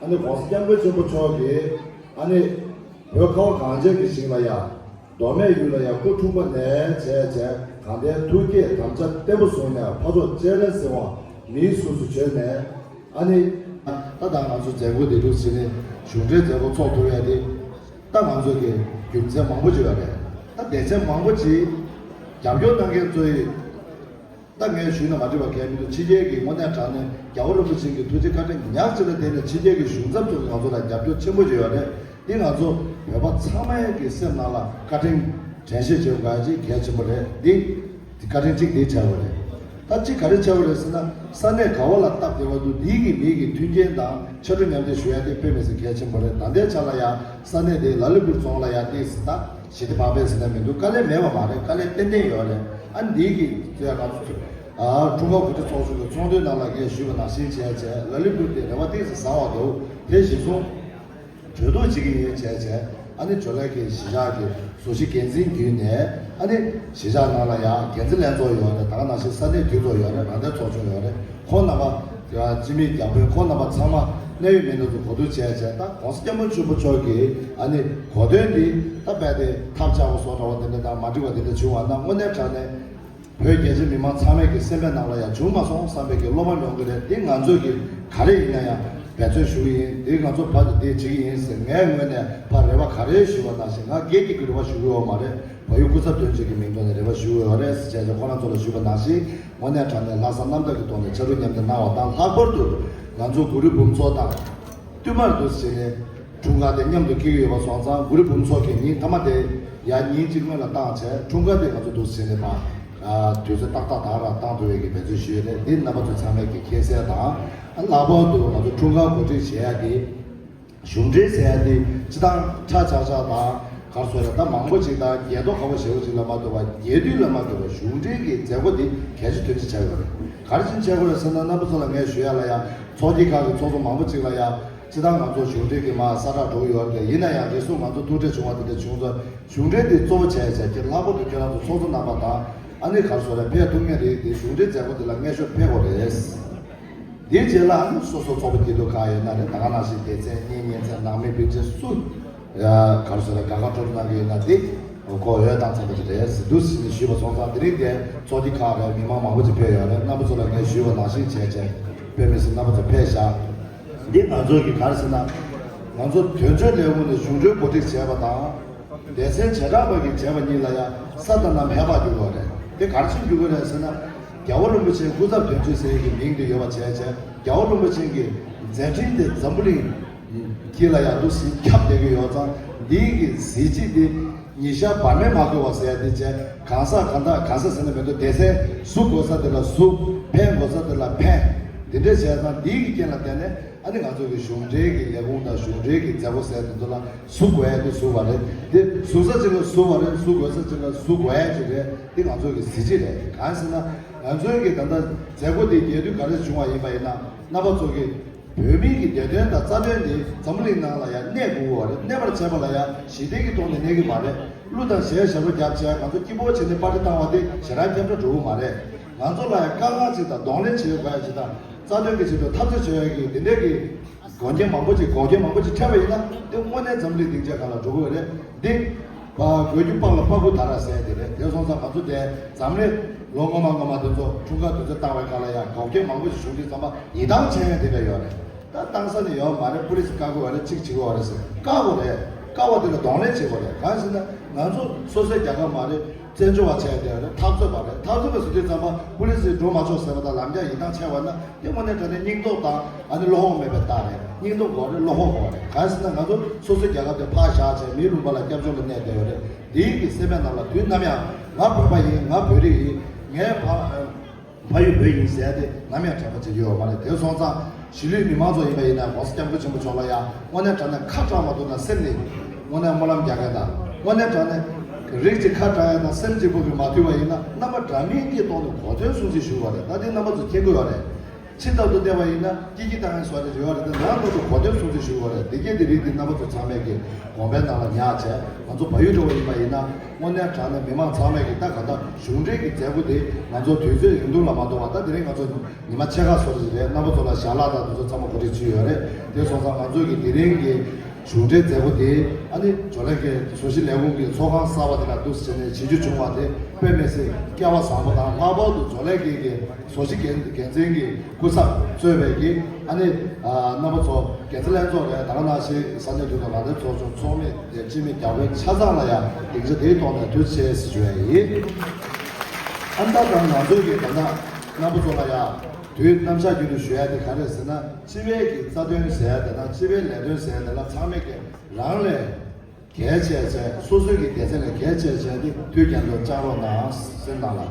ཨ་ནི་༸གོང་ས་༸སྐྱབས་མགོན་ཆེན་པོ་མཆོག་གིས་ཨ་ནི་བོད་ཁ་བ་གངས་ཅན་གྱི་ཞིང་ལ་ཡ། མདོ་སྨད་ཡུལ་ལ་ཡང་སྐུ་འཁྲུངས་པ་ནས་བྱས་བྱས་གང་ལྟར་ཐུགས་བསྐྱེད་དམ་བཅའ་བརྟན་པོ་བཟུང་ནས་ཕ་ཕྱོགས་སྤྱན་རས་གཟིགས་དབང་མིའི་གཟུགས་སུ་བྱོན་ནས། ཨ་ནི། ད་ད་ང་ཚོ་མཛད་སྒོ་འདི་འདྲ་བྱས་ནས་གཞུང་འབྲེལ་མཛད་སྒོ་ཚོགས་ཐུབ་ཡ་དེ། ད་ང་ཚོ་གི་རྒྱུ་མཚན་མང་པོ་ཅིག་ཡོད་རེད། ད་སྡེ་ཚན་མང་པོ་ཅིག་རྒྱབ་སྐྱོར་གནང་མཁན་ཚོ་ཡིས། ད་ངས་ཞུས་ན་མ་འགྲིག་པ་གང་ཡང་མི་འདུག་ཕྱི་རྒྱལ་གྱི་དངོས་གནས་དྲང་གནས་རྒྱལ་བ་རིན་པོ་ཆེ་གི་ཐུགས་རྗེ་བཀའ་དྲིན་ཉག་གཅིག་ལ་བརྟེན་ནས་ཕྱི་རྒྱལ་གྱི་གཞུང་ཚབ་ཚོ་གིས་ང་ཚོ་ལ་རྒྱབ་སྐྱོར་ཆེན་པོ་བྱས་ཡོད་རེད། འདི་ང་ཚོ་བོད་པ་ཚང་མའི་གི་སེམས་ནང་ལ་བཀའ་དྲིན་དྲན་ཤེས་བྱེད་དགོས་ཡ་གཅིག་གལ་ཆེན་པོ་རེད། འདི་འདི་བཀའ་དྲིན་གཅིག་འདི་བྱས་པ་རེད། ད་གཅིག་ག་རེ་བྱས་པ་རེད་ཟེར་ན། ས་གནས་ག་བ་ལ་སྟབས་བདེ་བ་འདུག་འདི་གི་མི་གི་མཐུན་རྐྱེན་དང་ཕྱར་གྲུ་མཉམ་འདེགས་ཞུ་ཡ་དེ་དཔེ་མི་སྲིད་གལ་ཆེན་པོ་རེད། ད་ལྟའི་ཆ་ལ་ཡ་ས་གནས་དེ་ལ་ལི་པུར་རྫོང་ལ་ཡ་ཏིག་ཙམ་ད། ཞི་བདེ་བག་ཕེབས་ཟེར་ན་མི་འདུག་དཀའ་ལས་མེད་པ་མ་རེད། དཀའ་ལས་ཏན་ཏན་ཡོད་རེད། ཨ་ནི་འདི་གི་ཚོ་ཡ་ང་ཚོ་ཚོ་ཨ་ཀྲུང་ཧྭ་འགོ་ཁྲིད་ཚོགས་ཆུང་གི་ཚོགས་འདུའི་ནང་ལ་ངས་ཞུས་པ་ནང་བཞིན་བྱས་བྱས་ལ་ལི་པུར་དེ་རེ་བ་ཏོག་ཙམ་བཟང་བ་འདུག་དེ་གཞི་བཟུང་གྲོས་བསྡུར་བྱེད་ཀྱི་ཡིན་བྱས་བྱས། ཨ་ནི་ཇོ་ལའི་གི་གཞིས་ཆགས་ཀྱི་བཟོ་གཞི་འགན་འཛིན་བརྒྱུད་ནས། ཨ་ནི་གཞིས་ཆགས་ནང་ལ་ཡང་འགན་འཛིན་ལྷན་ཚོགས་ཡོད་རེད། ད་ག་ནང་བཞིན་ས་གནས་འཐུས་ཚོགས་ཡོད་རེད། རང་བདེན་ཚོགས་ཆུང་ཡོད་རེད། ཁོང་རྣམ་པ་དེ་བ་སྤྱི་མི་རྒྱ་དཔོན་ཁོང་རྣམ་པ་ཚང་མ་གནད་ཡོད་མི་སྣ་ཚོ་གོ་བསྡུར་བྱས་བྱས། ད་༸གོང་ས་༸སྐྱབས་མགོན་ཆེན་པོ་མཆོག་གིས་ཨ་ནི་གོ་དོན་འདི་ད་རྦད་དེ་ཐབས་ཆག་པ་བཟོ་འདྲ་བ་དེ་འདྲ་དང་མ་འགྲིག་པ་དེ་འདྲ་བྱུང་བ་ན། དངོས་གནས་དྲང་གནས་བོད་རྒྱ་ཆེ་མི་མང་ཚང་མའི་གི་སེམས་པའི་ནང་ལ་ཡང་བྱུང་མ་སོང་བསམ་པའི་གི་བློ་ཕམ་ཡོང་གི་རེད། འདི་ང་ཚོས་གི་ག་རེ་ཡིན་ན་ཡང་འབད་བརྩོན་ཞུ་གི་ཡིན། འདི་ང་ཚོ་ཕར་དུ་འདི་བྱེད་ཀྱི་ཡིན་ཟེར་ངའི་ངོས་ནས་ཕར་རེ་བ་ག་རེ་ཞུས་པ་ནང་བཞིན། ང་སྒེར་གྱི་གི་རེ་བ་ཞུ་གི་ཡོད་མ་རེད། བལ་ཡུལ་སྐུ་ཚབ་དོན་གཅོད་ཀྱི་མིང་ཐོག་ནས་རེ་བ་ཞུ་གི་ཡོད་རེད་ཟེར་བྱས་ཏེ་ཁོ་རང་ཚོ་ལ་ཞུས་པ་ནང་བཞིན། དངོས་གནས་དྲང་གནས་ལྷག་བསམ་རྣམ་དག་གི་ཐོག་ནས་ཕྱར་གྲུ་མཉམ་འདེགས་གནང་བ་དང་། ལྷག་པར་དུ་ང་ཚོ་གུ་རུ་འབུམ་ཚོགས་དང་བསྟུད་མར་འདུག་སེ་བྱས་ནས་འཁྲུངས་སྐར་དེ་མཉམ་དུ་འཁེལ་གྱི་ཡོད་པ་སོང་ཙང་། གུ་རུ་འབུམ་ཚོགས་ཀྱིས་ཉིན་མཐའ་མ་དེ་ཡར་ཉིན་གཅིག་སྔོན་ལ་བཏང་བྱས། འཁྲུངས་སྐར་དེ་ང་ཚོ་འདུག་སེ་བྱས་ནས་ཕར་དུས་ཚོད་ཏག་ཏག་ཏག་རང་བཏང་ཐུབ་པའི་གི་འབད་བརྩོན་ཞུས་ཡོད་རེད། འདི་རྣམ་པ་ཚོ་ཚང་མས་ཀྱི་མཁྱེན་གསལ་དང་། ལྷག་པར་དུ་ང་ཚོ་འཁྲུངས་སྐར་གོ་སྒྲིག་བྱེད་ཡ་དེ། གཞུང་འབྲེལ་ཟེར་ཡ་དེ་སྤྱི་བཏང་ཁྲ་ཆག་ཆག་དང་། ག་རེ་ཟེར་རེད། ད་མང་པོ་ཅིག་དང་རྒྱལ་ཐོ་ཁ་པོ་ཞེ་པོ་ཅིག་ལ་མ་ལྟོས་པར། རྒྱལ་དུས་ལ་མ་ལྟོས་པར་གཞུང་འབྲེལ་གྱི་མཛད་སྒོ་དེ་གལ་ཆེ་དོན་ཆེ་ཆགས་ཡོད་རེད། ག་རེ་བྱས་ནས་ཆགས་ཡོད་རེད་ཟེར་ན། རྣམ་པ་ཚོ་ལ་ངས་ཞུ་ཡ་ལ་ཡ། ཚོགས་སྐྱིད་ཁག་གི་ཚོགས་གཙོ་མང་པོ་ཅིག་ལ་ཡ། སྤྱི་བཏང་ང་ཚོ་གཞུང་འབྲེལ་གྱི་མར་ས་ཁྲ་འགྲོ་གི་ཡོད་རེད། ཡིན་ན་ཡང་རེ་ཟུང་ང་ཚོ་ཐུག་འཕྲད་བྱུང་བ་དེ་འདྲ་བྱུང་ཙང་། གཞུང་འབྲེལ་དེ་གཙོ་བོ་བྱས་བྱས་ཀྱི་ལྷག་པར་དུ་ཁྱེད་རང་ཚོ་ཚོགས་གཙོ་རྣམ་པ་དང་། ཨ་ནི་ག་རེ་ཟེར་རེད། ཕེབས་ཐུབ་མཁན་རེད་དེ་གཞུང་འབྲེལ་མཛད་སྒོ་དེ་ལ་སྔ་ཤོས་ཕེབས་དགོས་རེད། དེའི་རྗེས་ལ་ཨ་ནི་སོ་སོ་ཚོགས་པ་སྐྱིད་སྡུག་གང་ཡོད་ན་རེད། ད་ག་ནང་བཞིན་སྡེ་ཚན་གཉེན་ཉེ་ཚན་ནང་མི་བུ་ཆེན་སུ། ཡ། ག་རེ་ཟེར་ན། དགའ་དགའ་སྤྲོ་སྤྲོ་གནང་གི་ཡིན་ན་དེ་ཁོ་འོས་བཏང་ཚར་བ་ཅིག་རེད་ཟེར་འདུག་ཟེར་ནས་ཞུས་པ་སོང་ཙང་། དེ་རིང་དེ་ཚོགས་སྡེ་ཁག་རེད། མི་མང་མང་པོ་ཅིག་ཕེབས་ཡོད་རེད། རྣམ་པ་ཚོ་ལ་ངས་ཞུས་པ་ནང་བཞིན་བྱས་བྱས། དཔེ་མི་སྲིད་རྣམ་པ་ཚོ་ཕེབས་བཞག་འདི་ང་ཚོ་གི་ག་རེ་ཟེར་ན། ང་ཚོ་དོན་གཅོད་ལས་ཁུངས་ནས་གཞུང་འབྲེལ་གོ་སྒྲིག་བྱས་པ་དང་། སྡེ་ཚན་བྱེ་བྲག་པ་གིས་བྱས་པ་གཉིས་ལ་ཡང་ས་དང་གནམ་ཧེ་བག་འགྱུར་བ་རེད། དེ་ག་རེ་བྱས་འགྱུར་གི་རེད་ཟེར་ན། རྒྱལ་བ་རིན་པོ་ཆེའི་སྐུ་ཚབ་དོན་གཅོད་ཟེར་གྱི་མིང་དེ་ཡོད་པ་བྱས་བྱས། རྒྱལ་བ་རིན་པོ་ཆེ་གི་མཛད་འཕྲིན་དེ་འཛམ་བུ་གླིང་དཀྱིལ་ལ་ཡང་འདུག་སེ་ཁྱབ་བསྡད་ཀྱི་ཡོད་ཙང་། འདིའི་གི་གཟི་བརྗིད་དེ་ཉི་ཤར་བར་མེད་མ་གོས་པ་ཟེར་ཡ་དེ་བྱས། གང་ཟག་གང་དག་གང་ཟག་ཟེར་ན་མི་འདུག་སྡེ་ཚན་ཟུག་དགོས་ས་དེ་ལ་ཟུག་ཕན་དགོས་ས་དེ་ལ་ཕན། དེ་འདྲས་བྱས་ཙང་། འདིའི་གི་རྐྱེན་ལ་བརྟེན་ནས་ཨ་ནི་ང་ཚོ་གི་གཞུང་འབྲེལ་གྱི་ལས་ཁུངས་དང་གཞུང་འབྲེལ་གྱི་མཛད་སྒོ་ཟེར་དེ་ཚོ་ལ་ཟུག་དགོས་ཡ་དེ་ཟུག་པ་རེད། དེ་ཟུག་ས་ཅིག་ལ་ཟུག་པ་རེད། ཟུག་དགོས་ས་ཅིག་ལ་ཟུག་དགོས་ཡ་ཅིག་རེད། དེ་ང་ཚོ་གི་གཟི་བརྗིད་རེད། གང་ཟེར་ན། ང་ཚོའི་གི་ད་ལྟ་མཛད་སྒོ་དེ་རྒྱས་བསྡུས་ག་རེ་བྱུང་བ་ཡིན་པ་ཡིན་ན། རྣམ་པ་ཚོ་གི་བོད་མིའི་གི་བདེ་དོན་དང་རྩ་དོན་དེ་འཛམ་བུ་གླིང་ནང་ལ་ཡང་གནས་དགོས་པ་རེད། གནས་པར་བྱས་པ་ལ་ཡང་ཞི་བདེ་གི་ཐོག་ནས་གནས་ཀྱི་མ་རེད། གླུ་དང་གཞས་ཞབས་བྲོ་རྒྱབ་བྱས་ང་ཚོ་སྐྱིད་པོ་བྱས་ནས་པར་ཊི་བཏང་བ་དེ་ཞེ་དྲག་ཁྱབ་བསྒྲགས་འགྲོ་གི་མ་རེད། ང་ཚོ་ལ་ཡང་དཀའ་ངལ་ཅིག་དང་གདོང་ལེན་བྱེད་དགོས་ཡ་ཅིག་དང་། རྩ་དོན་གྱི་ཆེད་དུ་འཐབ་རྩོད་བྱེད་ཡ་གི་དེ་འདྲའི་གི་འགོག་རྐྱེན་མང་པོ་ཅིག་འགོག་རྐྱེན་མང་པོ་ཅིག་འཕྲད་པ་ཡིན་ན། དེ་དངོས་གནས་འཛམ་གླིང་སྡིངས་ཆ་སྒང་ལ་འགྲོ་གི་རེད། འདི་བ་དགོས་རྒྱུ་སྤང་ལ་སྤང་ཁུ་ད་ར་ཟེར་དེ་རེད། དེ་སོང་ཙང་ང་ཚོ་དེ་འཛམ་གླིང་ལོ་སྔོན་མ་སྔོན་མ་དེ་ཚོ་འཁྲུངས་སྐར་དུས་ཚོད་བཏང་བའི་སྒང་ལ་ཡང་འགོག་རྐྱེན་མང་པོ་ཞིག་བྱུང་དུས་ཙམ་པ་ཡིད་ཐང་ཆད་ཡ་དེ་འདྲ་ཡོད་རེད། ད་བཏང་ས་ནི་ཡོད་མ་རེད། པུ་ལི་སི་བཀག་དགོས་པ་རེད། གཅིག་བྱེད་དགོས་པ་རེད་ཟེར། བཀག་དགོས་རེད། བཀག་པ་དེ་ལ་གདོང་ལེན་བྱེད་དགོས་རེད། གང་ཟེར་ན་ང་ཚོ་སོ་སོའི་རྒྱལ་ཁབ་མ་རེད། བཙན་བྱོལ་བ་བྱས་བསྡད་རེད། འཐབ་རྩོད་པ་རེད། འཐབ་རྩོད་པ་ཟེར་དུས་ཙམ་པ་པུ་ལི་སི་འགྲོ་མ་ཆོག་ཟེར་བ་དང་ལམ་རྒྱགས་ཡིད་ཐང་ཆད་པ་ན། དེ་དངོས་གནས་དྲང་གནས་སྙིང་སྟོབས་དང་ཨ་ནི་བློ་ཁོག་མེད་པའི་རྟགས་རེད། སྙིང་སྟོབས་དགོས་རེད། བློ་ཁོག་དགོས་རེད། གང་ཟེར་ན་ང་ཚོ་སོ་སོའི་རྒྱལ་ཁབ་དེ་ཕར་བཞག་བྱས་མིའི་ལུང་པ་ལ་སྐྱབས་བཅོལ་ལ་གནས་བསྡད་ཡོད་རེད། དེའི་གི་སེམས་པའི་ནང་ལ་དུས་ནམ་ཡང་ང་བོད་པ་ཡིན། ང་བོད་རིགས་ཡིན། ངའི་ཕ་ཕ་ཡུལ་བོད་ཡིན་ཟེར་ཡ་དེ་ནམ་ཡང་དྲན་པ་བྱེད་ཀྱི་ཡོད་མ་རེད། དེ་སོང་ཙང་གཞིས་ལུས་མི་མང་ཚོ་ཡིན་པ་ཡིན་ན་༸གོང་ས་༸སྐྱབས་མགོན་ཆེན་པོ་མཆོག་ལ་ཡང་དངོས་གནས་དྲང་གནས་ཁ་གྲག་མ་ཐུབ་ན་སེམས་ནས་དངོས་གནས་སྨོན་ལམ་རྒྱག་མཁན་དང་། དངོས་གནས་དྲང་གནས་རིགས་གཅིག་ཁ་གྲག་ཡ་དང་སེམས་གཅིག་པོ་གིས་མ་ཐུབ་པ་ཡིན་ན། རྣམ་པ་འདྲ་མིན་གྱི་ཐོག་ནས་གོ་དོན་སྲུང་བརྩི་ཞུ་དགོས་རེད། ད་དེ་རྣམ་པ་ཚོ་མཁྱེན་གྱི་ཡོད་རེད། ཕྱི་ལྟར་དུ་བལྟས་པ་ཡིན་ན་སྐྱིད་སྐྱིད་བཏང་ཡ་བཟོ་འདྲ་ཅིག་ཡོད་རེད་དེ། ནང་ལོགས་སུ་གོ་དོན་སྲུང་བརྩི་ཞུ་དགོས་རེད། དེ་སྐད་དེ་རིགས་དེ་རྣམ་པ་ཚོ་ཚང་མས་ཀྱི་དགོངས་པའི་ནང་ལ་ཉར་བྱས། ང་ཚོ་བལ་ཡུལ་འགྲོ་བ་ཡིན་པ་ཡིན་ན་དངོས་གནས་དྲང་གནས་མི་མང་ཚང་མས་ཀྱི་ད་ག་ད་གཞུང་འབྲེལ་གྱི་མཛད་སྒོ་དེ་ང་ཚོ་དུས་ཚོད་ཡུན་ཐུང་ལ་མ་གཏོགས་པ། ད་དེ་རིང་ང་ཚོ་ཉི་མ་ཕྱེད་ཀ་བཟོ་འདྲ་ཅིག་རེད། རྣམ་པ་ཚོ་ལ་ཞལ་ལག་དང་དེ་ཚོ་ཚང་མ་གོ་སྒྲིག་བྱས་ཡོད་རེད། དེ་སོང་ཙང་ང་ཚོ་གི་དེ་རིང་གི་གཞུང་འབྲེལ་མཛད་སྒོ་དེ་ཨ་ནི་ཇོ་ལེ་གི་བཟོ་གཞིས་ལས་ཁུངས་ཀྱི་ཚོགས་ཁང་གསར་པ་དེ་ལ་འདུག་སེ་བྱས་ནས་བྱེད་རྒྱུ་བྱུང་བ་དེ་དཔེ་མི་སྲིད་སྐལ་བ་བཟང་པོ་དང་། ལྷག་པར་དུ་ཇོ་ལེ་གི་གི་བཟོ་གཞིས་འགན་འགན་འཛིན་གྱི་སྐུ་ཚབ་གཙོས་པའི་གི་ཨ་ནི་རྣམ་པ་ཚོ་འགན་འཛིན་ལྷན་ཚོགས་རེད། ད་ག་ནང་བཞིན་ས་གནས་དུས་དང་ལག་དེབ་ཚོགས་ཆུང་ཚོགས་མི་དེ་སྤྱི་མི་རྒྱ་བོད་ཆ་ཚང་ལ་ཡང་སྡིངས་ཆ་དེའི་ཐོག་ནས་ཐུགས་རྗེ་ཆེ་ཞུ་ཡ་ཡིན། ཨ་ད་ད་ང་ཚོའི་གི་ད་ལྟ་རྣམ་པ་ཚོ་ལ་ཡང་དུས་རྣམ་གཞག་རྒྱུན་དུ་ཞུ་ཡ་དེ་ག་རེ་ཟེར་ན། སྤྱི་པའི་གི་རྩ་དོན་ཟེར་ཡ་དེ་དང་སྤྱི་པའི་ལས་དོན་ཟེར་ཡ་དེ་ལ་ཚང་མས་ཀྱི་རང་ལས་གལ་ཆེ་བྱས། སོ་སོའི་གི་སྡེ་ཚན་ལས་གལ་ཆེ་བྱས་ཏེ་དུས་རྒྱུན་དུ་བཅར་རོགས་གནང་ཟེར་གནང་ལ།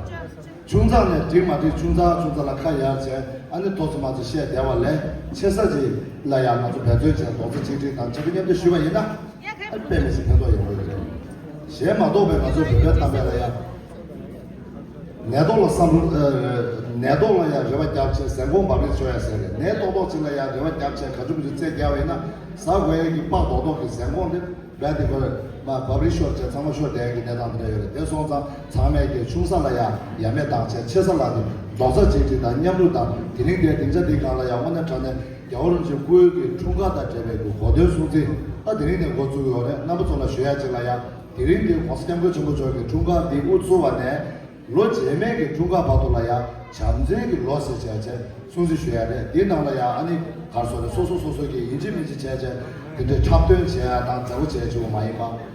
ཆུང་ཙག་ནས་འགྲིག་མ་འགྲིག་ཆུང་ཙག་ཆུང་ཙག་ལ་ཁ་ཡར་བྱས། ཨ་ནི་ཐོག་ཚོ་མ་ཚོ་བཤད་བསྡད་པ་ལས་ཆེ་ས་ཅིག་ལ་ཡང་ང་ཚོ་འབད་བརྩོན་བྱས་རྡོག་རྩ་གཅིག་སྒྲིལ་དང་བྱེད་པ་མཉམ་དུ་ཞུས་པ་ཡིན་ན། ཨ་དཔེ་མི་སྲིད་ཕན་ཐོགས་ཡོང་གི་རེད། གཞན་མ་གཏོགས་པའི་ང་ཚོ་བོད་པའི་གཏམ་དཔེ་ལ་ཡང་ནད་ཐོག་ལ་བསམ་བློ་ཨ། ནད་ཐོག་ལ་ཡང་རེ་བ་བརྒྱབ་བྱས་ཟན་གོང་འབབ་རིལ་ཆོག་ཡ་ཟེར་རེད། ནད་ཏོག་ཏོག་ཅིག་ལ་ཡང་རེ་བ་བརྒྱབ་བྱས་ག་ཚོད་མི་ཚོད་རྩེད་རྒྱག་པ་ཡིན་ན། ཟ་དགོས་ཡ་གི་པགས་རྡོག་རྡོག་གི་ཟན་གོང་དེ་རྦད་དེ་ཁོ་མ་འབབ་རིལ་ཤོར་བྱས་ཚང་མ་ཤོར་བསྡད་ཡ་གི་གནས་སྟངས་དེ་འདྲ་ཡོད་རེད། དེ་སོང་ཙང་ཚང་མས་ཀྱི་ཆུང་ས་ལ་ཡང་ཡ་མེད་བཏང་བྱས་ཆེ་ས་ལ་ནི་རྡོག་རྩ་གཅིག་སྒྲིལ་དང་མཉམ་རུབ་དང་། དེ་རིང་དེ་སྡིངས་ཆ་འདིའི་སྒང་ལ་ཡང་དངོས་གནས་དྲང་གནས་རྒྱལ་བ་རིན་པོ་ཆེ་སྐུའི་གི་འཁྲུངས་སྐར་དང་འབྲེལ་བའི་གི་གོ་སྟོན་སྲུང་བརྩི་ད་དེ་རིང་ནས་འགོ་བཙུགས་ཡོད་རེད། རྣམ་པ་ཚོ་ལ་ཞུ་ཡ་ཅིག་ལ་ཡང་དེ་རིང་འདི་༸གོང་ས་༸སྐྱབས་མགོན་ཆེན་པོ་མཆོག་གི་འཁྲུངས་སྐར་འདི་དབུ་བཙུགས་པ་ནས་ལོ་རྗེས་མའི་གི་འཁྲུངས་སྐར་བར་དུ་ལ་ཡང་བྱམས་བརྩེའི་གི་ལོ་ཟེར་བྱས་བྱས་སྲུང་བརྩི་ཞུ་ཡ་རེད། འདིའི་ནང་ལ་ཡང་ཨ་ནི་གར་སོང་རེད། སོ་སོ་སོ་སོ་གི་ཡིན་གཅིག་མིན་གཅིག་བྱས་བྱས་དེ་འདྲའི་འཁྲབ་སྟོན་བྱས་ཡ་དང་མཛད་སྒོ་བྱས་བྱས་མ་ཡིན་པ།